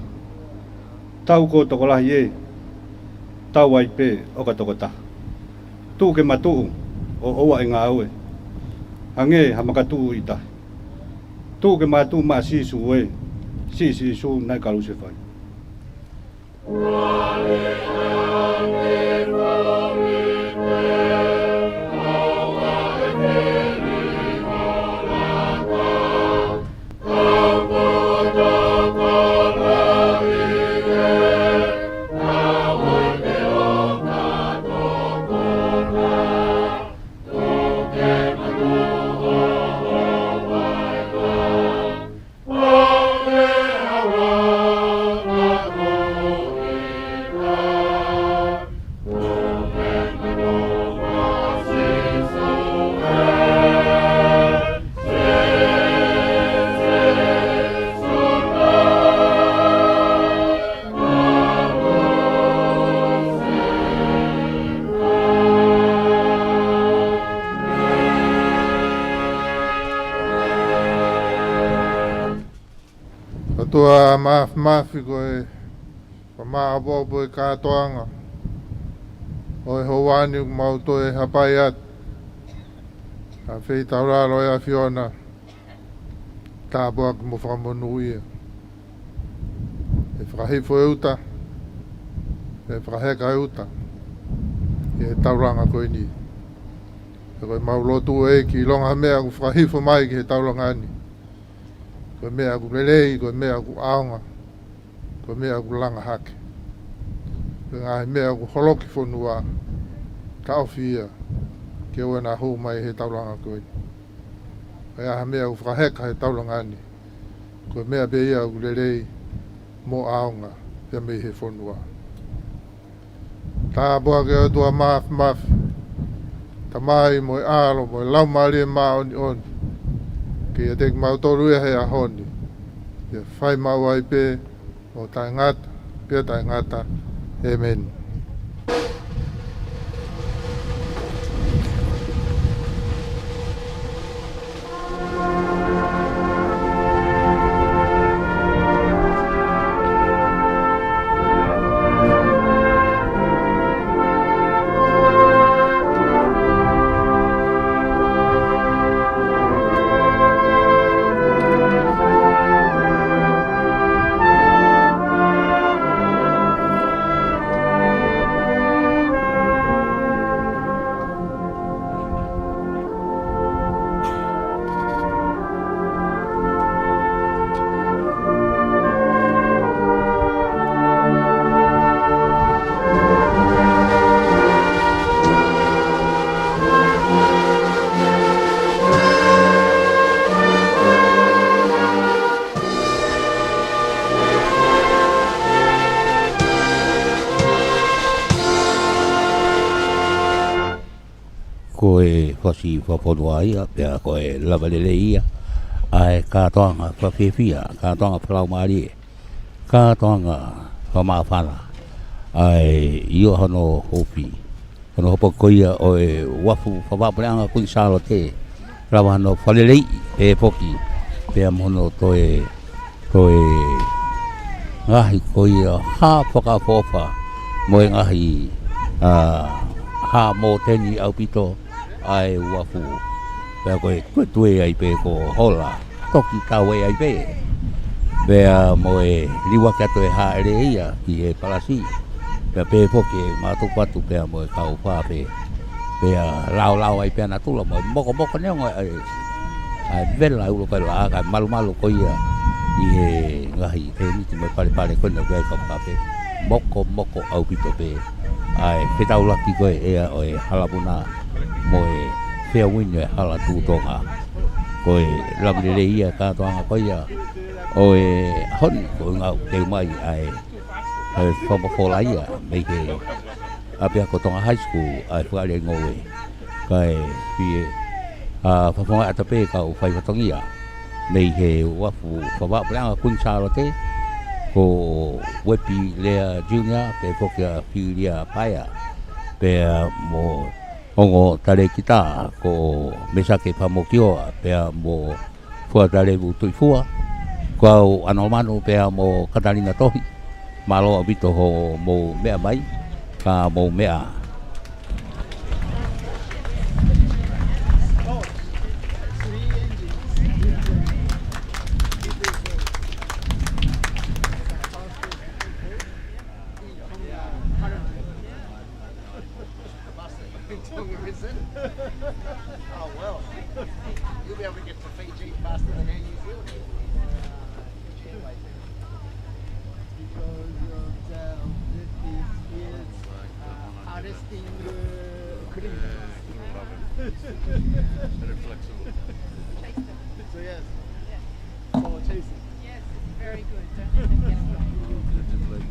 Tau ko tokolahi ē, tau ai pē ʻo ka tokotaha. Tuʻu ke ma tuʻu, ʻo ʻoua ʻe ngāue, hangē ha makatuʻu ʻi tahi. Tuʻu ke ma tuʻu maʻa Sīsū ē, siʻi Sīsū naʻe kalusefai. ʻOtua Māfimafi, ko e fakamāʻopoʻopo e kātoanga ʻo e houa ni ʻoku mau toe hapai atu ʻa e feitaulalo ʻa e ʻAfiona, tāpuaki mo fakamonūʻia. ʻE fakahifo e uta, ʻe fakaheka e uta ʻi he taulanga ko eni. Pea ko e mau lotu ʻEiki, ʻilonga ha meʻa ʻoku fakahifo mai ki he taulanga ni, ko e meʻa ʻoku lelei, ko e meʻa ʻoku ʻaonga, ko e meʻa ʻoku langa hake. Ko e ngaahi meʻa ʻoku holoki fonua, taʻofi ia ke ʻoua naʻa hū mai he taulanga ko eni. Ko e hā ha meʻa ʻoku fakaheka he taulanga ni, ko e meʻa pē ia ʻoku lelei mo ʻaonga pea mei he fonua. Tāpuaki ʻe ʻOtua Māfimafi, Tamai mo e ʻAlo mo e Laumālie Māʻoniʻoni, ke ʻiate kimautolu ia he ʻaho ni, ke fai maʻu ai pē ʻo taʻengata pea taʻengata. ʻĒmeni. Ko e fasi fakafonua ia, pea ko e lava lelei ia ʻa e kātoanga fakafiefia, kātoanga fakalaumālie, kātoanga fakamāfana, ʻa e ʻio hono ofi, hono hopo ko ia ʻo e uafu fakavaʻa puleʻanga Kuini Sālote, lava hono fakaleleiʻi pē foki, pea mo hono toe toe ngaahi ko ia ha fakaʻofoʻofa mo e ngaahi, ā, ha mōteni ʻaupito ʻa e uafu. Pea ko e, ko e tue ai pē ko hola, toki tau ai pē. Pea mo e liuaki atu e hāʻele ia ki he palasi. Pea pehē foki e mātuku atu pea mo e kau fā pē. Pea laolao ai pē ʻa natula mo e mokomoko neongo ʻa e ʻa e vela ʻa e ulo kaila ʻa e malumalu ko ia ʻi he ngaahi tēniti mo e palepale ko ena ʻoku ʻi ai e kau fā pē. Mokomoko ʻaupito pē ʻa e fetaulaki ko ē ʻo e hala puna mo e feʻauhi ʻo e hala tuʻu Tonga. Ko e lava lelei ia kātoanga ko ia ʻo e ʻaho ni ko e ngāue ʻoku teu mai ʻa e ʻa e fakafola ia mei he ʻapiako Tonga High School ʻa e fakaʻaliʻali ngoue. Kae fie, ā, fakafofongaʻi atu pē kau fai fatongia mei he uafu fakavaʻa puleʻanga Kuini Sālote, ko Uepi Lea Junior, pea foki ʻa Filia Paea, pea mo Ongo Talekita, ko Mesake Pamokioa, pea mo Fuatalevu Tuʻifua, ko au ʻAno Manu pea mo Katalina Tohi, mālō ʻaupito hoʻomou meʻa mai, ka mou meʻa. Tonga, is it? Oh, well. You'll be able to get to Fiji faster than Air New Zealand. Because of the, the, the, it's, uh, arresting, uh, clean. Very flexible. So, yes. Oh, chasing. Yes, very good. Don't let them get away.